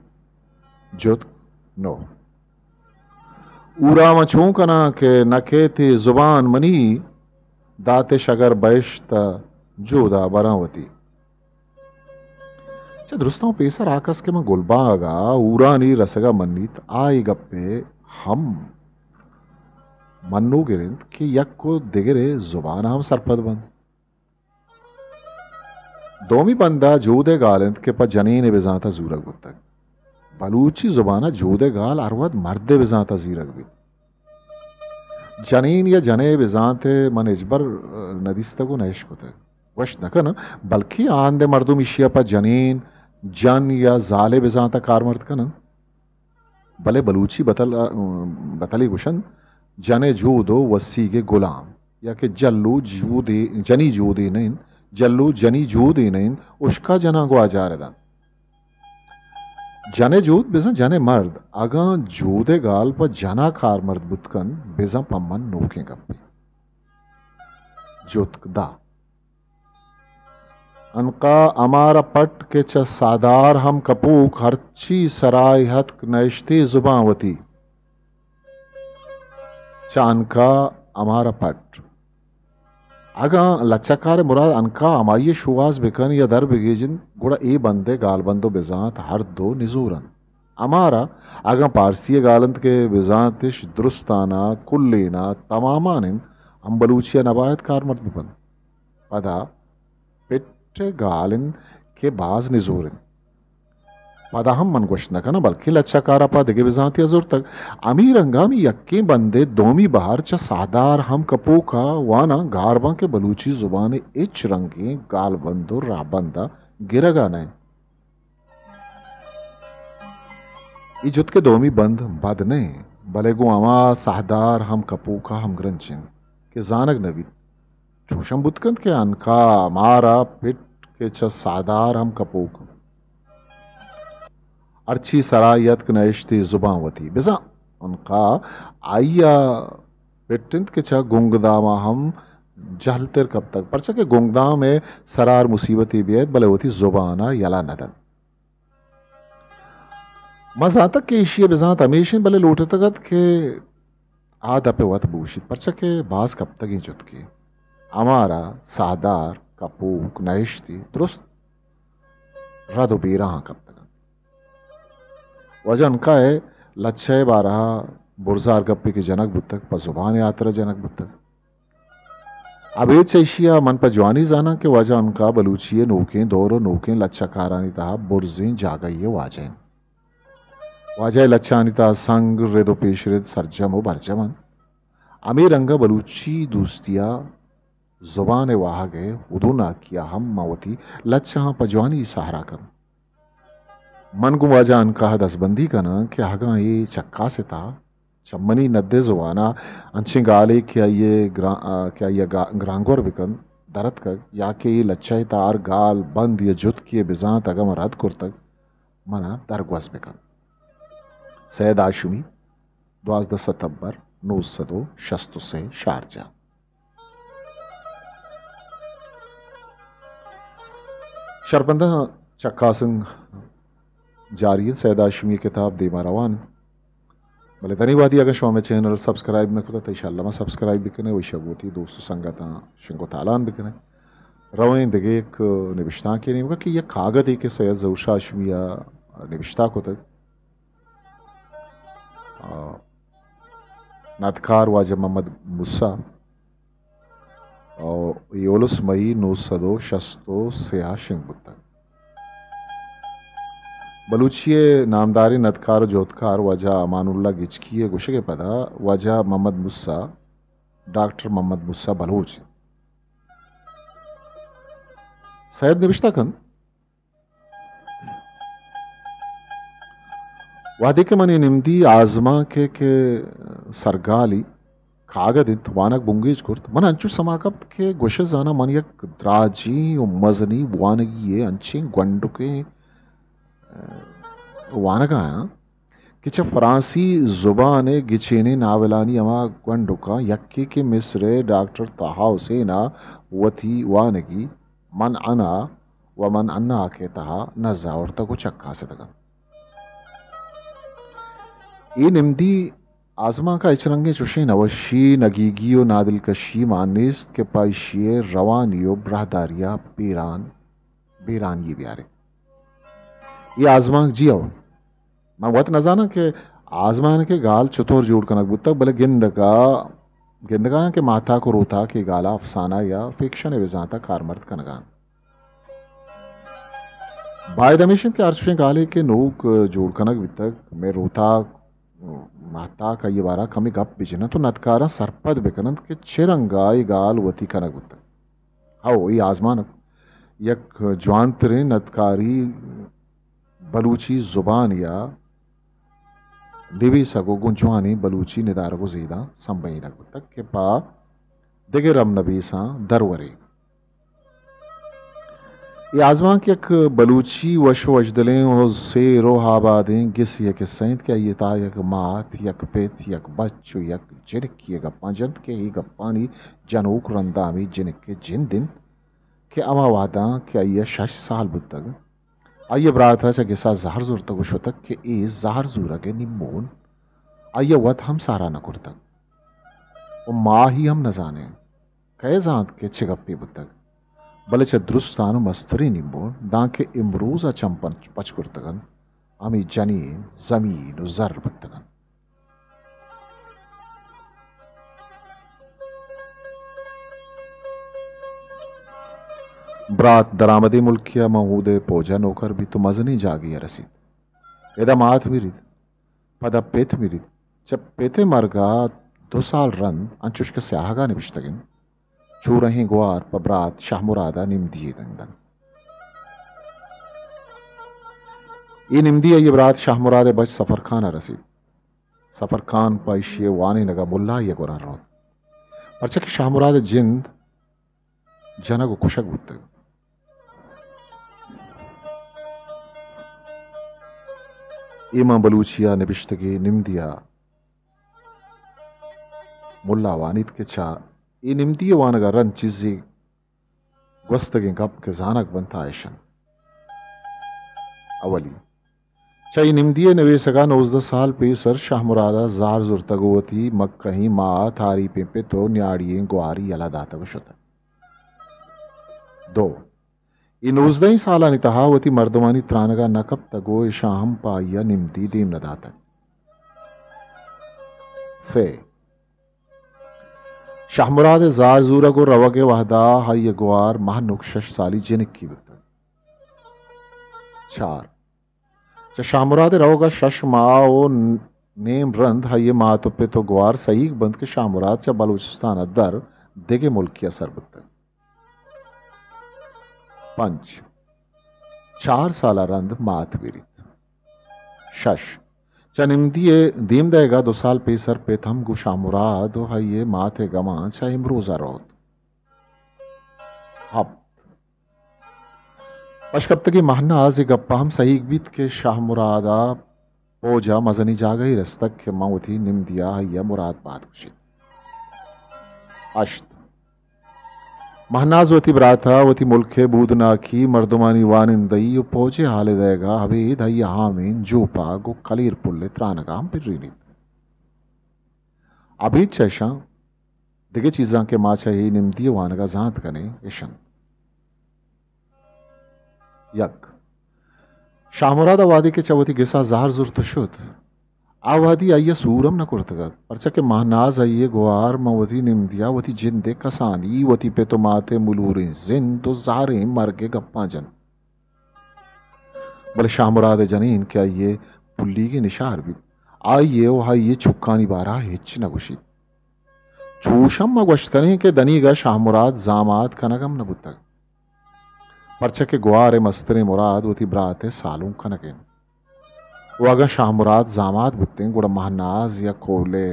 جتک نو۔ اورا من چون کناں کہ نہ کیت اے زبان منی، داتش اگر بہشت ءَ جودا براں وتی۔ چہ درستاں پیسر آ کس کہ من گلباگ ءَ اورانی رسگ ءَ منیت، آ اے گپ ءَ ہم منوگر انت کہ یک و دگرے زبان ءَ ہم سرپد بنت۔ دومی بند ءَ جود ءِ گال انت کہ پہ جنین ءِ بزانت ءَ زورگ بوتگ۔ بلوچی زبان ءَ جود ءِ گال ہر وھد مرد ءِ بزانت ءَ زیرگ بیت۔ جنین یا جنئے بزانت ءَ من ہچبر نہ دیستگ و نہ اشکتگ۔ گوشت نہ کناں، بلکیں آ ہند ءَ مردم ایشی ءَ پہ جنین، جن یا زال ءِ بزانت ءَ کارمرد کن انت۔ بلے بلوچی بتل، بتلے گوشنت، جن ءِ جود و وسیگ ءِ گلام، یا کہ جل و جودے، جنی جودے نہ انت، جل و جنی جودے نہ انت، اشکا جناں گواجار دنت۔ جن ءِ جود بزاں جن ءِ مرد، اگاں جود ءِ گال پہ جنا کارمرد بوت کنت، بزاں پہ من نوکیں گپے۔ جتک دہ۔ عنقا ہمارا پٹ کہ چہ ساہدار ہم کپوک، ہرچی سرائے ہتک نہشتے زبان وتی۔ چہ عنقا ہمارا پٹ۔ اگاں لچہ کار ءِ مراد عنقا ہمائی ءِ شوہاز بکن یا در بگیجن، گڑا اے بند ءِ گالبند و بزانت ہر دو نزور انت۔ ہمارا اگاں پارسی ءِ گال انت کہ بزانتش درستان ءَ، کلین ءَ، تمامان انت، ہم بلوچی ءَ نباید کارمرد ببنت۔ پدا پٹ ءِ گال انت کہ باز نزور انت۔ پدا ہم من گوشت نہ کناں، بلکیں لچہ کار ءَ پہ دگہ بزانتے ءَ زرتگ۔ ہمے رنگ ءَ ہمے یکیں بند ءِ دومی بہر چہ ساہدار ہم کپوک ءَ واناں گار باں کہ بلوچی زبان ءِ ہچ رنگیں گالبند و راہبند ءَ گرگ ءَ نہ انت۔ اے جتک ءِ دومی بند بد نہ انت، بلے گوں ہما ساہدار ہم کپوک ءَ ہمگرنچ انت کہ زانگ نہ بیت۔ چوش ہم بوت کنت کہ عنقا ہمارا پٹ کہ چہ ساہدار ہم کپوک۔ ہرچی سرا یتک نہشتے زبان وتی۔ بزاں عنقا آئی ءِ پٹ انت کہ چہ گنگدام ءَ ہم جہل تر کپتگ، پرچا کہ گنگدام ءِ سرا ہر مصیبتے بیئیت، بلے وتی زبان ءَ یلہ نہ دنت۔ من زانتگ کہ ایشی ءِ بزانت ہمیش انت، بلے لوٹتگ ات کہ آ دپ ءِ وت بوشیت، پرچا کہ باز کپتگیں جتکے۔ ہمارا ساہدار، کپوک، نہشتے درست رد و بیراہاں کپتگ انت۔ واجہ عنقا ءِ لچہ ءِ بارہ ءَ برزا ہر گپے کہ جنگ بوتگ، پہ زبان ءِ ہاترا جنگ بوتگ۔ ابید چہ ایشی ءَ من پہ جوانی زاناں کہ واجہ عنقا بلوچی ءِ نوکیں دور و نوکیں لچہ کارانی تہا برزیں جاگہے ءِ واجہ انت۔ واجہ ءِ لچہانی تہا سنگ، رد و پیشرد سرجم و برجم انت۔ ہمے رنگ ءَ بلوچی دوستی ءِ زبان ءِ واہگ ءِ ہدوناکی ءَ ہم من وتی لچہاں پہ جوانی سہرا کنت۔ من گوں واجہ عنقا ءَ دزبندی کناں کہ اگاں اے چکاس ءِ تہا چہ منی ند ءِ زبان ءَ انچیں گالے کہ آئی ءِ گران-، آ، کہ آئی ءَ گا-، گرانگور بکنت، در اتکگ، یا کہ اے لچہ ءِ تہا ہر گال، بند یا جتکے ءِ بزانت اگاں من رد کرتگ، من ءَ درگوز بکنت۔ سید ہاشمی، دوازدہ ستمبر، نو سد و شست و سے، شارجہ۔ شرپنداں، چکاسنگ جاری انت، سید ہاشمی ءِ کتاب دیما روان انت۔ بلے تنی وہدی اگاں شما مئے چینل سبسکرائب نہ کتگ، تہ انشاءاللہ ما سبسکرائب بکنئے و ایشی ءَ گوں وتی دوست و سنگتاں شنگ و تالان بکنئے۔ رویں دگہ یک نبشتانکے نیمگا کہ یک کاگدے کہ سید ظہور شاہ ہاشمی ءَ نبشتہ کتگ۔ آ، ندکار واجہ محمد موسی و یولس مئی نو سد و شست و سے ءَ شنگ بوتگ۔ بلوچی ءِ نامداریں ندکار و جہدکار واجہ امان اللہ گچکی ءِ گوشگ ءِ پدا واجہ محمد موسی، ڈاکٹر محمد موسی بلوچ انت۔ سید نبشتہ کنت، وہدے کہ من اے نمدی آزمانک ء کہ سرگالی کاگد انت، وانگ بنگیج کرت، من انچو سما کپت کہ گوشئے زاناں من یک دراجیں و مزنیں وانگی ء انچیں گونڈکیں، ء، وانگ ء آں کہ چہ فرانسی زبان ء گچینیں ناولانی ہما گونڈکاں یکے کہ مصر ء ڈاکٹر طہا حسین ء وتی وانگی من انا و من اناک ء تہا نز آورتگ و چکاستگ انت۔ اے نمدی آزمانک ء ہچ رنگیں چوشیں نوشی، نگیگی و نادلکشی مان نیست کہ پہ ایشی ء روانی و براہداری ء بیران، بیرانی بیارے۔ اے آزمانک جی ہو، من وت نزاناں کہ آزمانک ء گال چطور جوڑ کنگ بوتگ، بلے گندگ ء، گندگ ء آں کہ ماہتاک و روتاک اے گال ء افسانہ یا فکشن ء بزانت ء کارمرد کنگ ء انت۔ باید ہمیش انت کہ ہرچوشیں گالے کہ نوک جوڑ کنگ بیتگ، مئے روتاک، ماہتاک آئی ء بارا کمے گپ بجن انت و ندکاراں سرپد بکن انت کہ چہ رنگ ء اے گال وتی کنگ بوتگ۔ ہو، اے آزمانک یک جوانتریں ندکاری بلوچی زبان یا نبیسگ و گوں جوانیں بلوچی ندارگ و زیداں سمبہینگ بوتگ کہ پہ دگہ رم نبیساں درورے۔ اے آزمانک یک بلوچی وش و وشدلیں و سیر و آبادیں گسے ء کسہ انت کہ آئی ء تہا یک مات، یک پت، یک بچ و یک جنکی ء گپاں جنت کہ اے گپانی جنوک رندا ہمے جنک ء جند انت کہ ہما وہداں کہ آئی ء شش سال بوتگ، آئی ء برات ء چہ گسا زہر زرتگ و شتگ کہ اے زہر زورگ ء نیمون آئی ء وت ہم سہرا نہ کرتگ و ما ہی ہم نہ زانیں۔ کئے زانت کہ چہ گپے بوتگ، بلے چہ درستان و مستریں نیمون دانکہ امروز ء چم پچ، پچ کرتگ انت، ہمے جنین، زمین و زر بوتگ انت۔ برات درآمدیں ملکے ء من اود ء پوج ء نوکر بیت و مزنیں جاگہے ء رسیت۔ ادا مات مریت، پدا پت مریت۔ چہ پت ء مرگ ء دو سال رند انچوش کہ سیاہگ ء نبشتگ انت، چورہیں گوار پہ برات شاہ مراد ء نمدی یے دنگ دنت۔ اے نمدی آئی ء برات شاہ مراد ء بچ سفر خان ء رسیت۔ سفر خان پہ ایشی ء وانینگ ء ملائی ء گورا روت، پرچا کہ شاہ مراد ء جند جنگ و کشگ بوتگ۔ اے ماں بلوچی ء نبشتگیں نمدی ء ملا وانیت کہ چہ اے نمدی ء وانگ ء رند چیزے گوستگیں گپ کہ زانگ بنت آ اش انت۔ اولی، چہ اے نمدی ء نویسگ ء نوزدہ سال پیسر شاہ مراد ء زہر زرتگ و وتی مکہیں ماں ء تاریپیں پت و نیاڑی ئیں گواری یلہ داتگ و شتگ۔ دو، اے نوزدہیں سالانی تہا وتی مردمانی ترانگ ء نہ کپتگ و اشاں ہم پہ آئی ء نمدی دیم نہ داتگ۔ سے، شاہ مراد ء زار زورگ و روگ ء وہدا آئی ء گوار مہنک شش سالی جنکی بوتگ۔ چار، چہ شاہ مراد ء روگ ء شش ماہ و نیم رند آئی ء مات و پت و گوار سہیگ بنت کہ شاہ مراد چہ بلوچستان ء در دگہ ملکے ء سر بوتگ۔ پنچ، چار سال ء رند مات بیریت۔ شش، چہ نمدی ء دیم دئیگ ء دو سال پیسر پت ہم گوں شاہ مراد و آئی ء مات ء گماں چہ امروز ء روت۔ ہپت، پشکپتگیں مہناز اے گپ ء ہم سہیگ بیت کہ شاہ مراد ء پوج ء مزنیں جاگہے رستگ کہ من وتی نمدی ء آئی ء مراد بات گوشیت۔ ہشت، مہناز وتی برات ء وتی ملک ء بودناکی، مردمانی وانندہی و پوج ء حال ء دئیگ ء ابید آئی ء ہامین جوپاگ و کلیر پل ء ترانگ ء ہم پرینیت۔ ابید چہ اشاں دگہ چیزاں کہ ما چہ اے نمدی ء وانگ ء زانت کنیں، اش انت۔ یک، شاہ مراد ء وہدے کہ چہ وتی گس ء زہر زرت و شت، آ وہدی آئی ء سور ہم نہ کرتگ ات، پرچا کہ مہناز آئی ء گوار ماں وتی نمدی ء وتی جند ء کسانی، وتی پت و مات ء ملوریں زند و زہریں مرگ ء گپاں جنت۔ بلے شاہ مراد ء جنین کہ آئی ء پلیگیں نشار بیت، آئی ء و آئی ء چکانی بارہ ء ہچ نہ گوشیت۔ چوش ہم ما گوشت کنیں کہ دنیگا شاہ مراد زامات کنگ ہم نہ بوتگ، پرچا کہ گوار ء مستریں مراد وتی برات ء سالونک کنگ انت۔ و اگاں شاہ مراد زامات بوتیں، گڑا مہناز یا کولے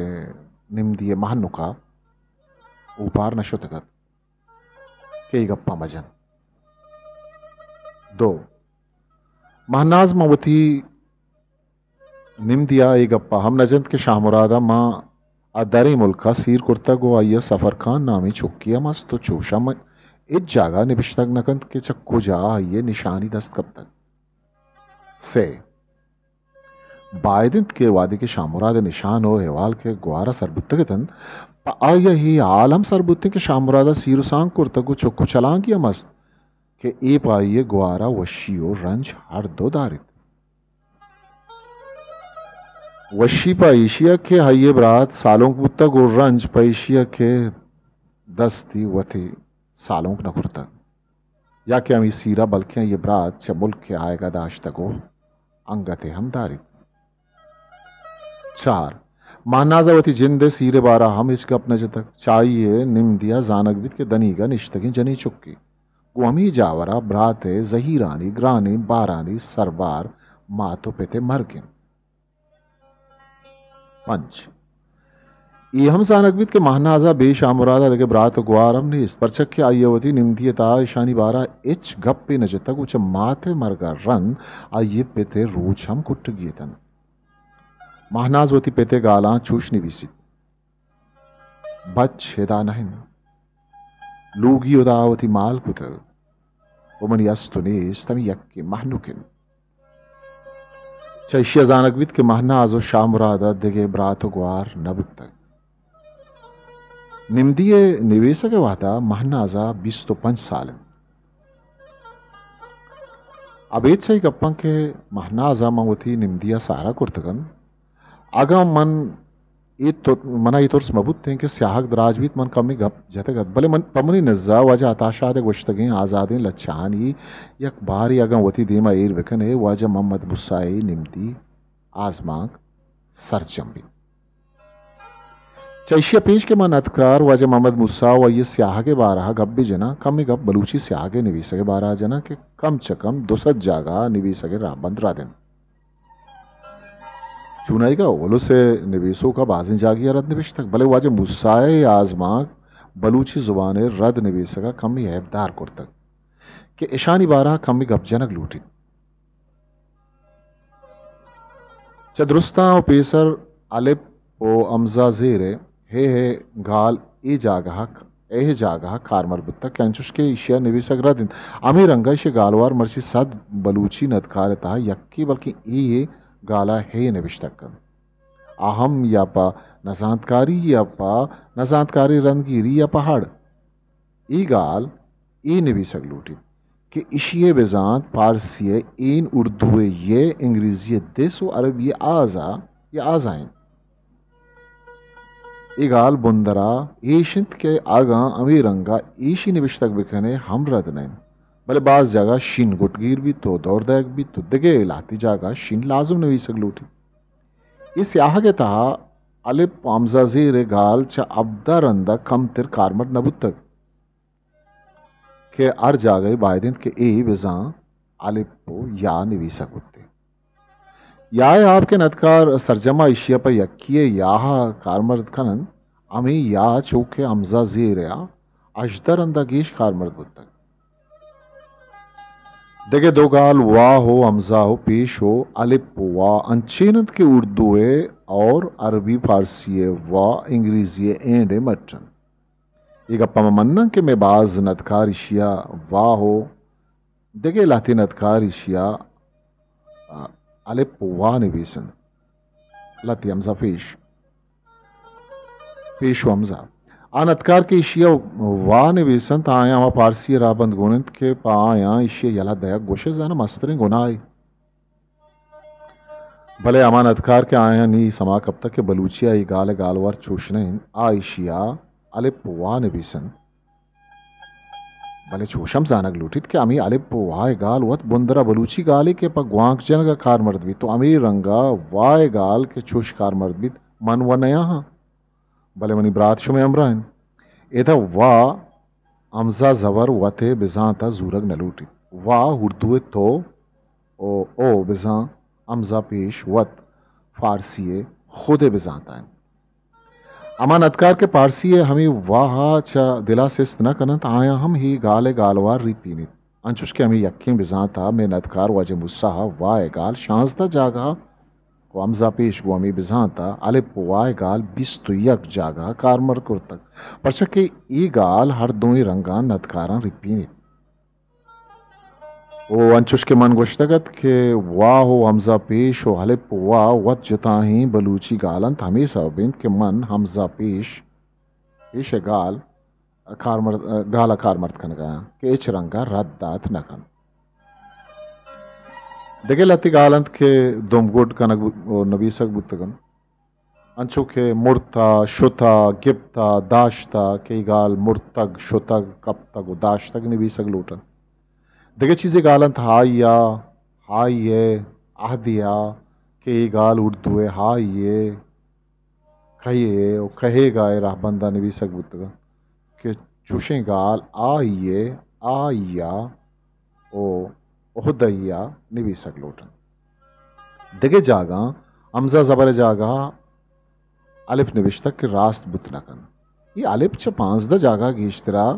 نمدی ءِ مہنکا اوپار نہ شتگ ات کہ اے گپاں مجن۔ دو، مہناز من وتی نمدی ءَ اے گپ ءَ ہم نہ جنت کہ شاہ مراد ءَ ما ءَ دریں ملک ءَ سیر کرتگ و آئی ءَ سفر خان نامیں چکے ہم است و چوش ہم ہچ جاگہ نبشتگ نہ کنت کہ چہ کجا آئی ءِ نشانی دست کپتگ۔ سے، باید انت کہ وہدے کہ شاہ مراد ءِ نشان و احوال کہ گوار ءَ سر بوتگ اتنت، پہ آئی ءَ اے حال ہم سر بوتیں کہ شاہ مراد ءَ سیر و سانگ کرتگ و چک و چلانگی ہم است کہ اے پہ آئی ءِ گوار ءَ وشی و رنج ہر دو داریت۔ وشی پہ ایشی ءَ کہ آئی ءِ برات سالونک بوتگ و رنج پہ ایشی ءَ کہ دستی وتی سالونک نہ کرتگ، یا کہ ہمے سیر ءَ بلکیں آئی ءِ برات چہ ملک ءَ آیگ ءَ داشتگ و انگت ءَ ہم داریت۔ چار، مہناز ءَ وتی جند ءِ سیر ءِ بارہ ءَ ہم ہچ گپ نہ جتگ۔ چہ آئی ءِ نمدی ءَ زانگ بیت کہ دنیگا نشتگیں جنیں چکے گوں ہمے جاور ءَ برات ءِ زہیرانی گرانیں بارانی سربار مات و پت ءِ مرگ انت۔ پنچ، اے ہم زانگ بیت کہ مہناز ءَ بے شاہ مراد ءَ دگہ برات و گوار ہم نیست، پرچا کہ آئی ءَ وتی نمدی ءِ تہا ایشانی بارہ ءَ ہچ گپے نہ جتگ و چہ مات ءِ مرگ ءَ رند آئی ءِ پت ءِ روچ ہم کٹگی اتنت۔ مہناز وتی پت ءِ گالاں چوش نبیسیت: بچ ادا نہ انت۔ لوگی ہدا وتی مال کتگ و منی است و نیست ہمے یکیں مہنک انت۔ چہ ایشی ءَ زانگ بیت کہ مہناز و شاہ مراد ءَ دگہ برات و گوار نہ بوتگ۔ نمدی ءِ نبیسگ ءِ وہد ءَ مہناز ءَ بیست و پنچ سال انت۔ ابید چہ اے گپاں کہ مہناز ءَ من وتی نمدی ءَ سہرا کرتگ انت، اگاں من اے تر-، من ءَ اے ترس مہ بوتیں کہ سیاہگ دراج بیت، من کمے گپ جتگ ات، بلے من، پہ منی نز ءَ واجہ عطا شاد ءِ گوشتگیں آزادیں لچہانی یک بارے اگاں وتی دیم ءَ ایر بہ کن ئے، واجہ محمد موسی ءِ نمدی آزمانک سرجم بیت۔ چہ ایشی ءَ پیش کہ من ندکار واجہ محمد موسی و آئی ءِ سیاہگ ءِ بارہ ءَ گپ بہ جناں، کمے گپ بلوچی سیاہگ ءِ نبیسگ ءِ بارہ ءَ جناں کہ کم چہ کم دو سد جاگہ ءَ نبیسگ ءِ راہبند رد انت۔ چونائیگا الس ءِ نبیسوک ءَ بازیں جاگہے ءَ رد نبشتگ، بلے واجہ موسی ءِ آزمانک بلوچی زبان ءِ رد نبیسگ ءَ کمے عیبدار کرتگ کہ اشانی بارہ ءَ کمے گپ جنگ لوٹیت۔ چہ درستاں و پیسر الپ و ہمزہ زیر ءِ ہے ہے گال اے جاگہ ءَ، اے جاگہ ءَ کارمرد بوتگ کہ انچوش کہ ایشی ءَ نبیسگ رد انت، ہمے رنگ ءَ ایشی ءِ گالوار مرچی صد بلوچی ندکار ءِ تہا یکے، بلکیں اے گال ءَ ہے نبشتگ کنت۔ آ ہم یا پہ نزانتکاری یا پہ نزانتکاری رندگیری یا پہ ہڑ۔ اے گال اے نبیسگ لوٹیت کہ ایشی ءِ بزانت پارسی ءِ این، اردو ءِ یہ، انگریزی ءِ دس و عربی ءِ آزا یا آزا انت۔ اے گال بندرا ایش انت کہ اگاں ہمے رنگا ایشی نبشتگ بکنے ہم رد نہ انت، بلے باز جاگہ شین گٹگیر بیت و دور دئیگ بیت و دگہ لہتے جاگہ شین لازم نویسگ لوٹیت۔ اے سیاہگ ءِ تہا الپ و ہمزہ زیر ءِ گال چہ ہبدہ رندا کمتر کارمرد نہ بوتگ۔ کہ ہر جاگہے باید انت کہ اے بزاں الپ و یا نویسگ بوتیں۔ یا ءِ آپ کہ ندکار سرجم ءَ ایشی ءَ پہ یکی ءِ یا ءَ کارمرد کن انت، ہمے یا چو کہ ہمزہ زیر ءَ ہژدہ رندا گیش کارمرد بوتگ۔ دگہ دو گال واہ و ہمزہ و پیش و الپ و وا انچین انت کہ اردو ءِ اور عربی فارسی ءِ وا، انگریزی ءِ اینڈ ءِ مٹ انت۔ اے گپ ءَ من مناں کہ مئے باز ندکار ایشی ءَ واہ و دگہ لہتے ندکار ایشی ءَ، آ، الپ و وا نبیس انت۔ لہتے ہمزہ پیش، پیش و ہمزہ۔ آ ندکار کہ ایشی ءَ وا نبیس انت، آیاں ہما پارسی ءِ راہبند گون انت کہ پہ آیاں ایشی ءِ یلہ دئیگ گوش ئے زاناں مستریں گناہے۔ بلے ہما ندکار کہ آیاں نی سما کپتگ کہ بلوچی ءَ اے گال ءِ گالوار چوش نہ انت، آ ایشی ءَ الپ و وا نبیس انت۔ بلے چوش ہم زانگ لوٹیت کہ ہمے الپ و وا ءِ گال وت بندر ءَ بلوچی گالے کہ پہ گوانک جنگ ءَ کارمرد بیت و ہمے رنگ ءَ وا ءِ گال کہ چوش کارمرد بیت، من و نیاہاں۔ بلے منی برات شمئے ہمراہ انت۔ ادا وا ہمزہ زبر وت ءِ بزانت ءَ زورگ نہ لوٹیت۔ وا اردو ءِ تو و او بزاں ہمزہ پیش وت فارسی ءِ خود ءِ بزانت ءَ انت۔ ہما ندکار کہ پارسی ءِ ہمے واہ ءَ چہ دل ءَ سست نہ کن انت، آیاں ہم اے گال ءِ گالوار ریپینیت۔ انچوش کہ ہمے یکیں بزانت ءَ مئے ندکار واجہ موسی ءَ واہ ءِ گال شانزدہ جاگہ ءَ و ہمزہ پیش گوں ہمے بزانت ءَ الپ و واہ ءِ گال بیست و یک جاگہ ءَ کارمرد کرتگ، پرچا کہ اے گال ہر دوئیں رنگاں ندکاراں ریپینیت۔ و انچوش کہ من گوشتگ ات کہ واہ و ہمزہ پیش و الپ و واہ وت جتائیں بلوچی گال انت، ہمے سبب انت کہ من ہمزہ پیش، پیش ءِ گال کارمرد، گال ءَ کارمرد کنگ ءَ آں کہ ہچ رنگ ءَ رد دات نہ کنت۔ دگہ لہتے گال انت کہ دمگڈ کنگ بو-، و نبیسگ بوتگ انت۔ انچو کہ مرتا، شتا، گپتا، داشتا، کہ اے گال مرتگ، شتگ، کپتگ و داشتگ نبیسگ لوٹ انت۔ دگہ چیزے گال انت ہائیا، ہائیے، اہدیا، کہ اے گال اردو ءِ ہائیے، کہیے و کہیگا ءِ رہبندا نبیسگ بوتگ انت کہ چوشیں گال آئیے، آئیا و عہدیا نبیسگ لوٹ انت۔ دگہ جاگہاں ہمزہ زبر ءِ جاگہ ءَ الپ نبشتگ کہ راست بوت نہ کنت۔ اے الپ چہ پانزدہ جاگہ ءَ گیشتر ءَ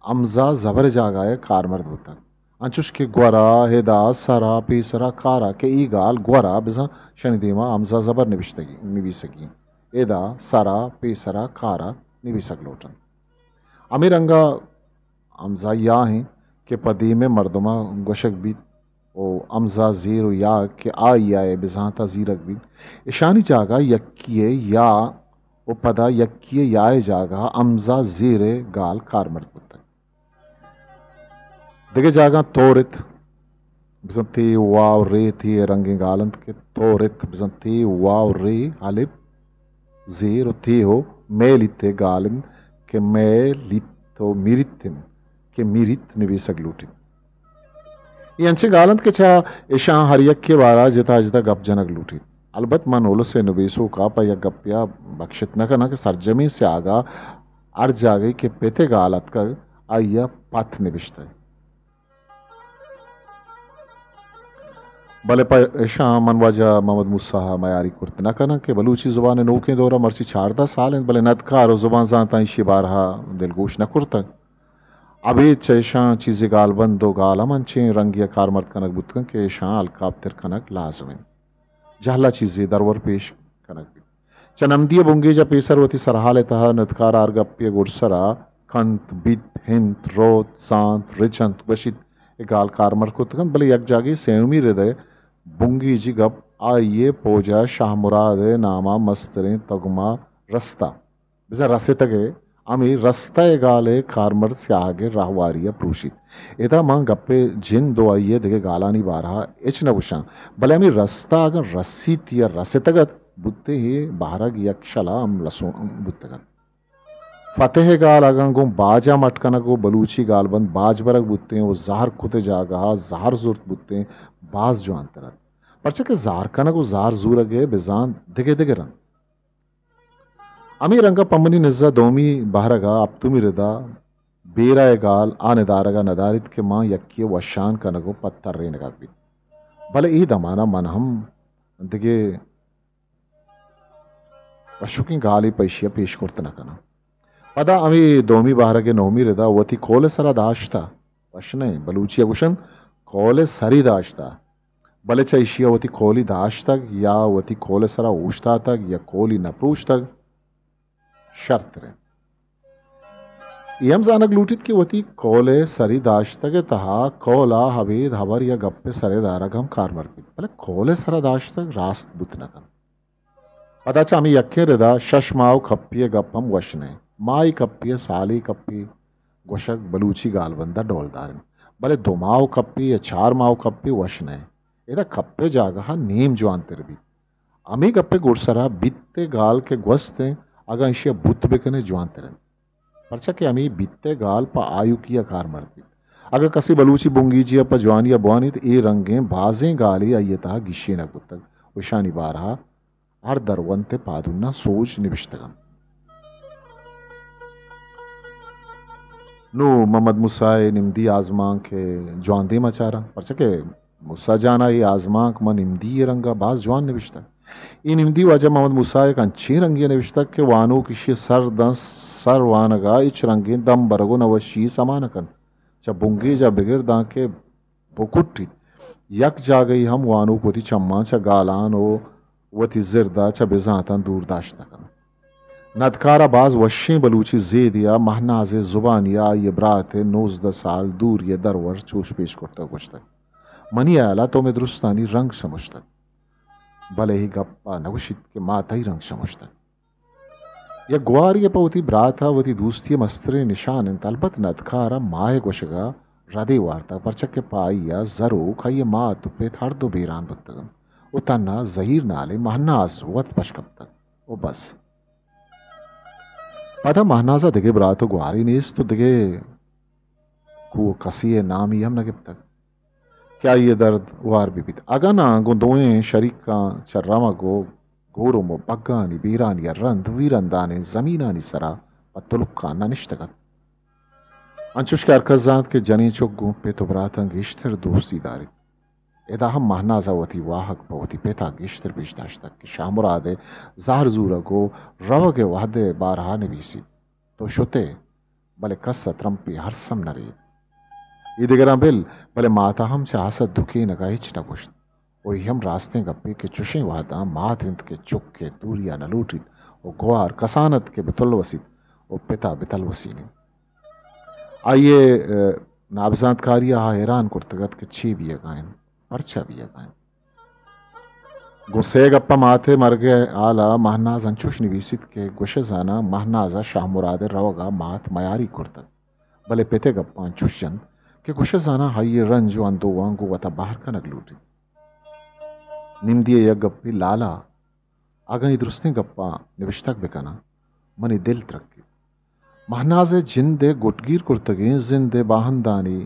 ہمزہ زبر ءِ جاگہ ءَ کارمرد بوتگ۔ انچوش کہ گورا، ہدا، سرا، پیسرا، کارا، کہ اے گال گورا بزاں شنی دیما ہمزہ زبر نبشتگی، نبیسگی انت۔ ہدا، سرا، پیسرا، کارا نبیسگ لوٹ انت۔ ہمے رنگا ہمزہ یا انت کہ پہ دیم ءِ مردماں گوشگ بیت و ہمزہ زیر و یا کہ آئی ءِ بزانت ءَ زیرگ بیت، اشانی جاگہ یکی ءِ یا و پدا یکی ءِ یا ءِ جاگہ ءَ ہمزہ زیر ءِ گال کارمرد بوتگ۔ دگہ جاگہاں تورت، بزاں تے و واو رے تے ءِ رنگیں گال انت کہ تورت، بزاں تے و واو رے الپ زیر و تے و میلیت ءِ گال انت کہ میلیت و میریت انت کہ میریت نبیسگ لوٹیت۔ اے انچیں گال انت کہ چہ اشاں ہر یکے بارا جتا جتا گپ جنگ لوٹیت۔ البت من الس ءِ نبیسوکا پہ یک گپے ءَ بکشت نہ کناں کہ سرجمیں سیاہگ ءَ ہر جاگہے کہ پت ءِ گال اتکگ، آئی ءَ پت نبشتگ۔ بلے پہ اشاں من واجہ محمد موسی ءَ میاری کرت نہ کناں کہ بلوچی زبان ءِ نوکیں دور ءَ مرچی چاردہ سال انت، بلے ندکار و زبان زانتاں ایشی ءِ بارہ ءَ دلگوش نہ کرتگ۔ ابید چہ اشاں چیزے گالبند و گال ہم انچیں رنگے ءَ کارمرد کنگ بوتگ انت کہ اشاں الکاپتر کنگ لازم انت۔ جہلا چیزے درور پیش کنگ بیت۔ چہ نمدی ءِ بنگیج ءَ پیسر وتی سرحال ءِ تہا ندکار ءَ ہر گپے ءِ گڈسرا کنت، بیت، انت، روت، زانت، رچنت، گوشیت، اے گال کارمرد کتگ انت، بلے یک جاگہے سیمی رد ءِ بنگیجی گپ آئی ءِ پوج ءَ شاہ مراد ءِ نام ءَ مستریں تگم ءَ رستہ۔ بزاں رستگ ءِ ہمے رستہ ءِ گال ءِ کارمرد سیاہگ ءِ راہواری ءَ پروشیت۔ ادا من گپ ءِ جند و آئی ءِ دگہ گالانی بارہ ءَ ہچ نہ گوشاں، بلے ہمے رستہ اگاں رسیت یا رستگ ات، بوتیں اے بہرگ یک شلا ہم لسون بوتگ ات۔ فتح ءِ گال اگاں گوں باج ءَ مٹ کنگ و بلوچی گالبند باج برگ بوتیں و زہر کت ءِ جاگہ ءَ زہر زرت بوتیں، باز جوانتر ات۔ پرچا کہ زہر کنگ و زہر زورگ ءِ بزاں دگہ دگہ رند۔ ہمے رنگ ءَ پہ منی نز ءَ دومی بہرگ ءَ ہپتمی رد ءَ بیرہ ءِ گال آ ندارگ ءَ نداریت کہ ماں یکے ءِ وشان کنگ ءُ پد ترینگ ءَ بیت۔ بلے اے دمان ءَ من ہم دگہ وشوکیں گالے پہ ایشی ءَ پیش کرت نہ کناں۔ پدا ہمے دومی بہرگ ءِ نہمی رد ءَ وتی کول ءِ سرا داشتہ، وش نہ ایں، بلوچی ءَ گوشنت کول ءِ سری داشتہ۔ بلے چہ ایشی ءَ وتی کولی داشتگ یا وتی کول ءِ سرا اوشتاتگ یا کولی نہ پروشتگ، شرتر انت۔ اے ہم زانگ لوٹیت کہ وتی کول ءِ سری داشتگ ءِ تہا کول ءَ ابید ہبر یا گپ ءِ سرے دارگ ہم کارمرد بیت، بلے کول ءِ سرا داشتگ راست بوت نہ کنت۔ پدا چہ ہمے یکیں ردا شش ماہ ءُ کپی ءِ گپ ہم وش نہ انت۔ ماہے کپی ءُ سالے کپی گوشگ بلوچی گالبند ءَ ڈولدار انت، بلے دو ماہ ءُ کپی یا چار ماہ ءُ کپی وش نہ انت۔ ادا کپ ءِ جاگہ ءَ نیم جوانتر بیت۔ ہمے گپ ءِ گڈسرا بیت ءِ گال کہ گوست انت، اگاں ایشی ءَ بوت بہ کن ئے جوانتر انت۔ پرچا کہ ہمے بیت ءِ گال پہ آیوکی ءَ کارمرد بیت۔ اگاں کسے بلوچی بنگیجی ءَ پہ جوانی ءَ بوانیت، اے رنگیں بازیں گالے آئی ءِ تہا گیشینگ بوتگ ءُ ایشانی بارہ ءَ ہر درونت ءِ پادوناں سوج نبشتگ انت۔ نوں محمد موسی ءِ نمدی آزمانک ءِ جوان دیم ءَ چاراں، پرچا کہ موسیٰ جان ءَ اے آزمانک ماں نمدی ءِ رنگ ءَ باز جوان نبشتگ۔ اے نمدی واجہ محمد موسیٰ ءَ یک انچیں رنگے نبشتگ کہ وانوک ایشی ءِ سر داں سر وانگ ءَ ہچ رنگیں دم برگ ءُ نوشی سما نہ کنت۔ چہ بنگیج ءَ بگر داں کہ بکٹیت، یک جاگہے ہم وانوک وتی چماں چہ گالان ءُ وتی زرد ءَ چہ بزانتاں دور داشت نہ کنت۔ ندکار ءَ باز وشیں بلوچی زیدے ءَ مہناز ءِ زبانی ءَ آئی ءِ برات ءِ نوزدہ سال دوری ءِ درور چوش پیش کرتگ ءُ گوشتگ، منی ہیال ءَ تو مئے درستانی رنگ شمشتگ، بلے اے گپ ءَ نہ گوشیت کہ ما تئی رنگ شمشتگ۔ یک گوارے ءَ پہ وتی برات ءَ وتی دوستی ءِ مستریں نشان انت۔ البت ندکار ءَ ماہ ءِ گوشگ ءَ ردے وارتگ، پرچا کہ پہ آئی ءَ زروک، آئی ءِ مات ءُ پت ہر دو بیران بوتگ انت ءُ تہنا زہیر نالیں مہناز وت پش کپتگ ءُ بس۔ پدا مہناز ءَ دگہ برات ءُ گوارے نیست ءُ دگہ کو کسی ءِ نامی ہم نہ گپتگ کہ آئی ءِ درد وار بہ بیت۔ اگاں ناں گوں دوئیں شریکاں چہ رمگ ءُ گورم ءُ بگانی بیرانی ءَ رند ویرندانیں زمینانی سرا پہ تلکاں نہ نشتگ ات۔ انچوش کہ ہرکس زانت کہ جنین چک گوں پت ءُ براتاں گیشتر دوستی داریت۔ ادا ہم مہناز ءَ وتی واہگ پہ وتی پت ءَ گیشتر پیش داشتگ کہ شاہ مراد ءِ زہر زورگ ءُ روگ ءِ وہد ءِ بارہ ءَ نبیسیت۔ تو شت ئے، بلے کس ءَ ترمپے ارس ہم نہ رئیت۔ اے دگراں بل، بلے مات ءَ ہم چہ حسد دکینگ ءَ ہچ نہ گوشت۔ ءُ اے ہم راستیں گپے کہ چشیں وہداں مات انت کہ چک ءِ دوری ءَ نہ لوٹیت ءُ گوار کسان ات کہ بہ تلوسیت ءُ پت ءَ بہ تلوسینیت۔ آئی ءِ، اے، نابزانتکاری ءَ آ حیران کرتگ ات کہ چے بیئگ ءَ انت، پرچا بیئگ ءَ انت۔ گوں سے گپ ءَ مات ءِ مرگ ءِ حال ءَ مہناز انچوش نبیسیت کہ گوشئے زاناں مہناز ءَ شاہ مراد ءِ روگ ءَ مات میاری کرتگ، بلے پت ءِ گپاں انچوش جنت کہ گوشئے زاناں آئی ءِ رنج ءُ اندوہاں گوں وت ءَ بہر کنگ لوٹیت۔ نمدی ءِ یک گپے لالا، اگاں اے درستیں گپاں نبشتگ بہ کناں، منی دل ترکیت۔ مہناز ءِ جند ءِ گٹگیر کرتگیں زند ءِ باہندانی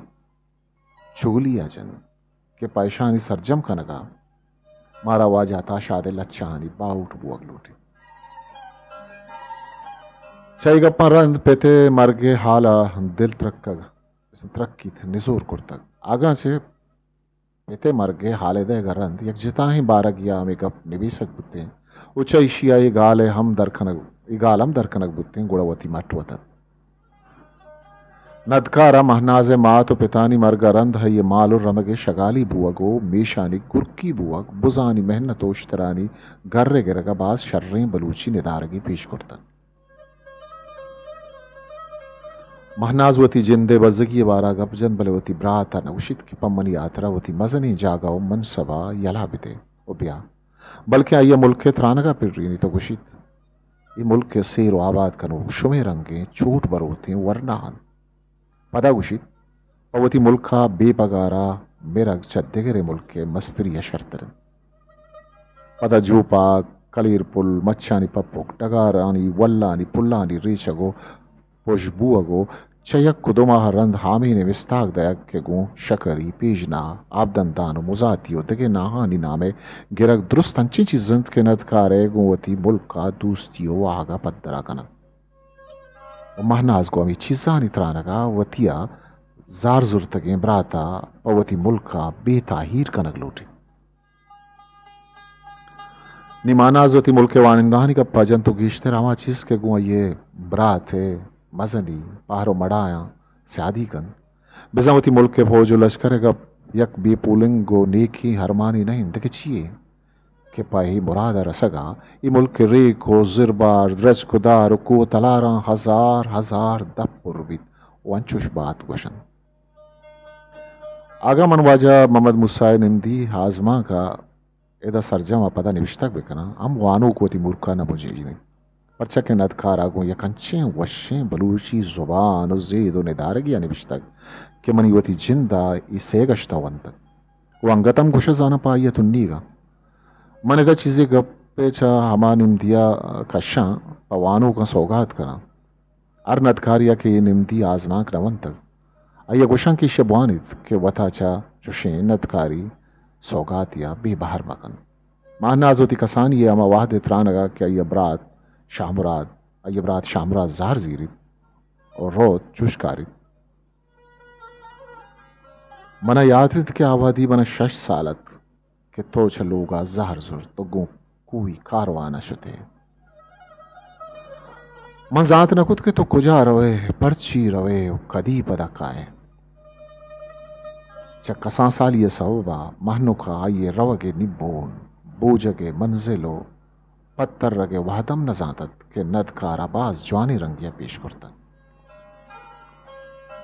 چگلی ءَ جنت کہ پہ اشانی سرجم کنگ ءَ مارا واجہ عطا شاد ءِ لچہانی باہوٹ بوگ لوٹیت۔ چہ اے گپاں رند پت ءِ مرگ ءِ حال ءَ دل ترکگ، ترکیت، نزور کرتگ۔ اگاں چہ پت ءِ مرگ ءِ حال ءِ دئیگ ءَ رند یک جتاہیں بارگے ءَ ہمے گپ نبیسگ بوتیں ءُ چہ ایشی ءَ اے گال ءِ ہم در کنگ، اے گال ہم در کنگ بوتیں، گڑا وتی مٹ وت ات۔ ندکار ءَ مہناز ءِ مات ءُ پتانی مرگ ءَ رند آئی ءِ مال ءُ رمگ ءِ شگالی بوگ ءُ میشانی گرکی بوگ، بزانی محنت ءُ اشترانی گر ءِ گرگ ءَ باز شریں بلوچی ندارگے پیش کرتگ۔ مہناز وتی جند ءِ بزگی ءِ بارہ ءَ گپ جنت، بلے وتی برات ءَ نہ گوشیت کہ پہ منی ہاترا وتی مزنیں جاگہ ءُ منصب ءَ یلہ بدئے ءُ بیا، بلکیں آئی ءَ ملک ءِ ترانگ ءَ پرینیت ءُ گوشیت، اے ملک ءِ سیر ءُ آباد کنوک شمئے رنگیں چوٹ بروتیں ورنا انت۔ پدا گوشیت، پہ وتی ملک ءَ بے پگار ءَ مرگ چہ دگرے ملک ءِ مستری ءَ شرتر انت۔ پدا جوپاگ، کلیر پل، مچانی پپک، ڈگارانی ولانی پلانی ریچگ ءُ پژ بوگ ءُ چہ یک ءُ دو ماہ ءَ رند ہامین ءِ مستاگ دئیگ کہ گوں شکری، پیژنا، آبدندان ءُ مزاتی ءُ دگہ ناہانی نام ءِ گرگ درست انچیں چیز انت کہ ندکار ءِ گوں وتی ملک ءَ دوستی ءُ واہگ ءَ پدر ءَ کن انت۔ ءُ مہناز گوں ہمے چیزانی ترانگ ءَ وتی ءَ زار زرتگیں برات ءَ پہ وتی ملک ءَ بے تاہیر کنگ لوٹیت۔ نی مہناز وتی ملک ءِ وانندہانی گپ ءَ جنت ءُ گیشتر ہما چیز کہ گوں آئی ءِ برات ءِ مزنی پہر ءُ مڑایاں سیادی کنت۔ بزاں وتی ملک ءِ پوج ءُ لشکر ءِ گپ یک بے پولنگ ءُ نیکیں ارمانے نہ انت، دگہ چی یے؟ کہ پہ اے مراد ءَ رسگ ءَ اے ملک ءِ ریک ءُ زربار، درچک ءُ دار ءُ کوہ ءُ تلاراں ہزار ہزار دپ پر بیت ءُ انچوش بات گوش انت۔ اگاں من واجہ محمد موسیٰ ءِ نمدی آزمانک ءَ ادا سرجم ءَ پدا نبشتگ بہ کناں، ہم وانوک وتی مورکا نہ بجیجنیت۔ پرچا کہ ندکار ءَ گوں یک انچیں وشیں بلوچی زبان ءُ زید ءُ ندارگے ءَ نبشتگ کہ منی وتی جند ءَ اے سئے گشت ءَ ونتگ ءُ انگت ہم گوش زاناں پہ آئی ءَ تنیگ ءَ۔ من ادا چیزے گپے چہ ہما نمدی ءَ کشاں، پہ وانوکاں سوگات کناں۔ ہر ندکارے ءَ کہ اے نمدی آزمانک نہ ونتگ، آئی ءَ گوشاں کہ ایشی ءَ بوانیت کہ وت ءَ چہ چشیں ندکاری سوگاتے ءَ بے بہر مہ کنت۔ مہناز وتی کسانی ءِ ہما وہد ءِ ترانگ ءَ کہ آئی ءِ برات شاہ مراد، آئی ءِ برات شاہ مراد زہر زیریت ءُ روت چوش کاریت۔ منا یات انت کہ آ وہدی منا شش سال ات کہ تو چہ لوگا زہر زرت و گوں کوہی کاروان ء شت ئے۔ من زانت نہ کت کہ تو کجا رو ئے، پرچی رو ئے و کدی پدا کائے۔ چہ کسان سالی ء سوب ء مہنک ء آئی ء روگ ء نبون، بوجگ ء منزل و پد ترگ ء وہد ہم نہ زانت ات کہ ندکار ء باز جوانیں رنگے ء پیش کرتگ۔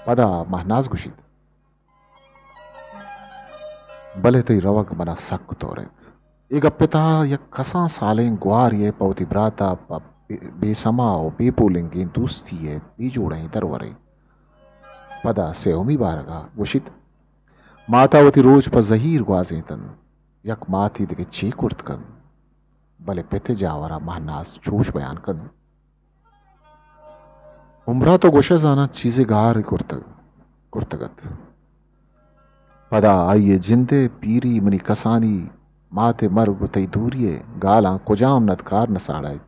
پدا مہناز گوشیت، بلے تئی روگ منا سک تورینت۔ اے گپ ء تہا یک کسان سالیں گوارے ء پہ وتی برات ء پہ بے، بے سما و بے پولنگیں دوستی ء بے جوڑہیں درورے پدا سیومی بارگ ء گوشیت، مات ء وتی روچ پہ زہیر گوازینت انت، یک ماتے دگہ چے کرت کنت؟ بلے پت ء جاور ء مہناز چوش بیان کنت۔ عمرا تو گوشئے زاناں چیزے گارے کرتگ، کرتگ ات۔ پدا آئی ء جند ء پیری منی کسانی مات ء مرگ و تئی دوری ء گالاں کجام ندکار نہ ساڑائیت۔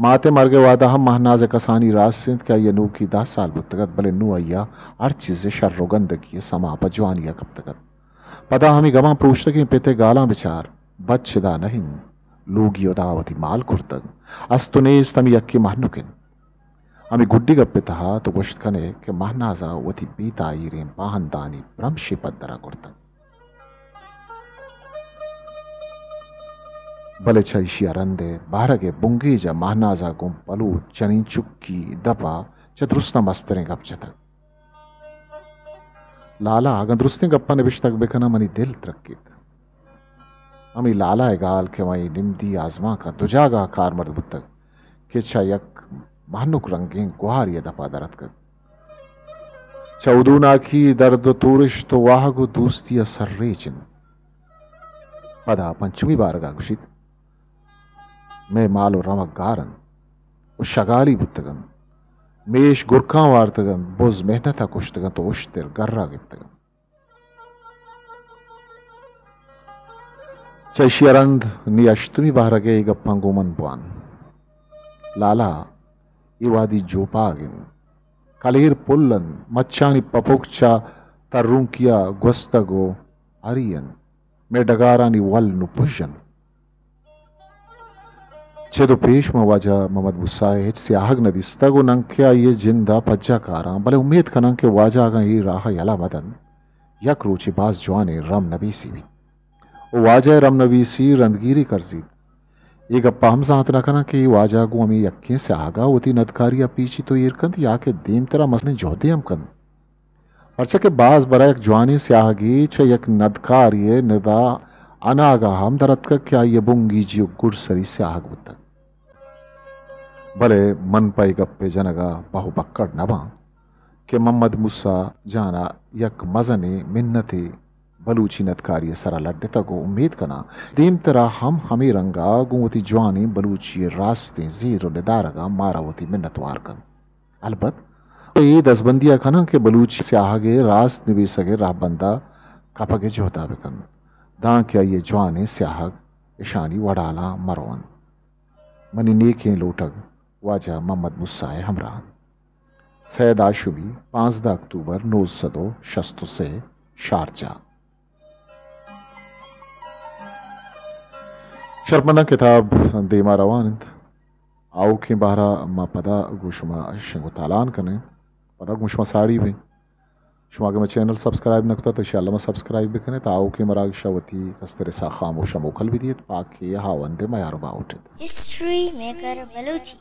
مات ء مرگ ء وہدا ہم مہناز ء کسانی راست انت کہ آئی ء نوکی دہ سال بوتگ ات، بلے نوں آئی ء ہر چیز ء شر و گندگی ء سما پہ جوانی ء کپتگ ات۔ پدا ہمے گماں پروشتگیں پت ء گالاں بچار، بچ ادا نہ انت، لوگی ادا وتی مال کرتگ، است و نیست ہمے یکیں مہنک انت۔ ہمے گڈی گپ ء تہا تو گوشت کن ئے کہ مہناز ء وتی بے تاہیریں باہندانی برمشے پدر ء کرتگ۔ بلے چہ ایشی ء رند ء بہرگ ء بنگیج ء مہناز ء گوں بلوچ جنین چکی دپ ء چہ درستاں مستریں گپ جتگ۔ لالا، اگاں درستیں گپاں نبشتگ بکناں، منی دل ترکیت۔ ہمے لالا ء گال کہ وئی نمدی آزمانک ء دو جاگہ ء کارمرد بوتگ کہ چہ یک مہنک رنگیں گوہاری ء دپا در اتکگ۔ چہ ہدوناکی درد و تورشت و واہگ و دوستی ء سرریچ انت۔ پدا پنچمی بارگا گوشیت، مئے مال و رمگ گار انت و شگالی بوتگ انت۔ میش گرکاں وارتگ انت، بز محنت ء کشتگ انت و اشتر گرا گپتگ انت۔ چہ ایشی ء رند نی ہشتمی بہرگ ء اے گپاں گوں من بوان۔ لالا، اے وہدی جوپاگ انت۔ کلیر پل انت۔ مچانی پپک چہ ترونکی ء گوستگ و ہری انت۔ مئے ڈگارانی ول نوں پژ انت۔ چد و پیش ما واجہ محمد موسی ء ہچ سیاہگ نہ دیستگ و ننکہ آئی ء جند ء پجا کاراں، بلے امیت کناں کہ واجہ اگاں اے راہ ء یلہ مہ دنت، یک روچے باز جوانیں رم نبیسی بیت و واجہ ء رم نبیسی رندگیری کرزیت۔ اے گپ ء ہم زانت نہ کناں کہ اے واجہ گوں ہمے یکیں سیاہگ ء وتی ندکاری ء پیچیت و ایر کنت یا کہ دیمترا مزنیں جہدے ہم کنت۔ پرچا کہ باز برا یک جوانیں سیاہگے چہ یک ندکارے ء ندا اناگا ہم در اتکگ کہ آئی ء بنگیجی و گڈسری سیاہگ بوتگ۔ بلے من پہ اے گپ ء جنگ ء بہو بکڑ نہ باں کہ محمد موسی جان ء یک مزنیں منتے بلوچی ندکاری ء سرا لڈتگ و امیت کناں دیمترا ہم ہمے رنگ ء گوں وتی جوانیں بلوچی ء راستیں زیر و ندارگ ء مارا وتی منتوار کنت۔ البت اے دزبندی ء کناں کہ بلوچی سیاہگ ء راست نبیسگ ء رہبند ء کپگ ء جہد ء بہ کنت، دانکہ آئی ء جوانیں سیاہگ اشانی وڑالاں مہ رونت۔ منی نیکیں لوٹگ واجہ محمد موسی ء ہمراہ انت۔ سید ہاشمی، پانزدہ اکتوبر نوزدہ سد و شست و سے، شارجہ۔ شرپمنداں، کتاب دیما روان انت۔ آؤکیں بہرا ما پدا گوں شما شنگ و تالان کنیں، پدا گوں شما ساڑی بیں۔ شما اگہ مئے چینل سبسکرائب نہ کتگ تو انشاءاللہ ما سبسکرائب بکنیت، آؤکیں مراگش ء وتی کستر ء ساہ خاموش ء موکل بدیت۔ پاکیں ہاوند ء میار و باہوٹ ات۔ ہسٹری میکر بلوچی۔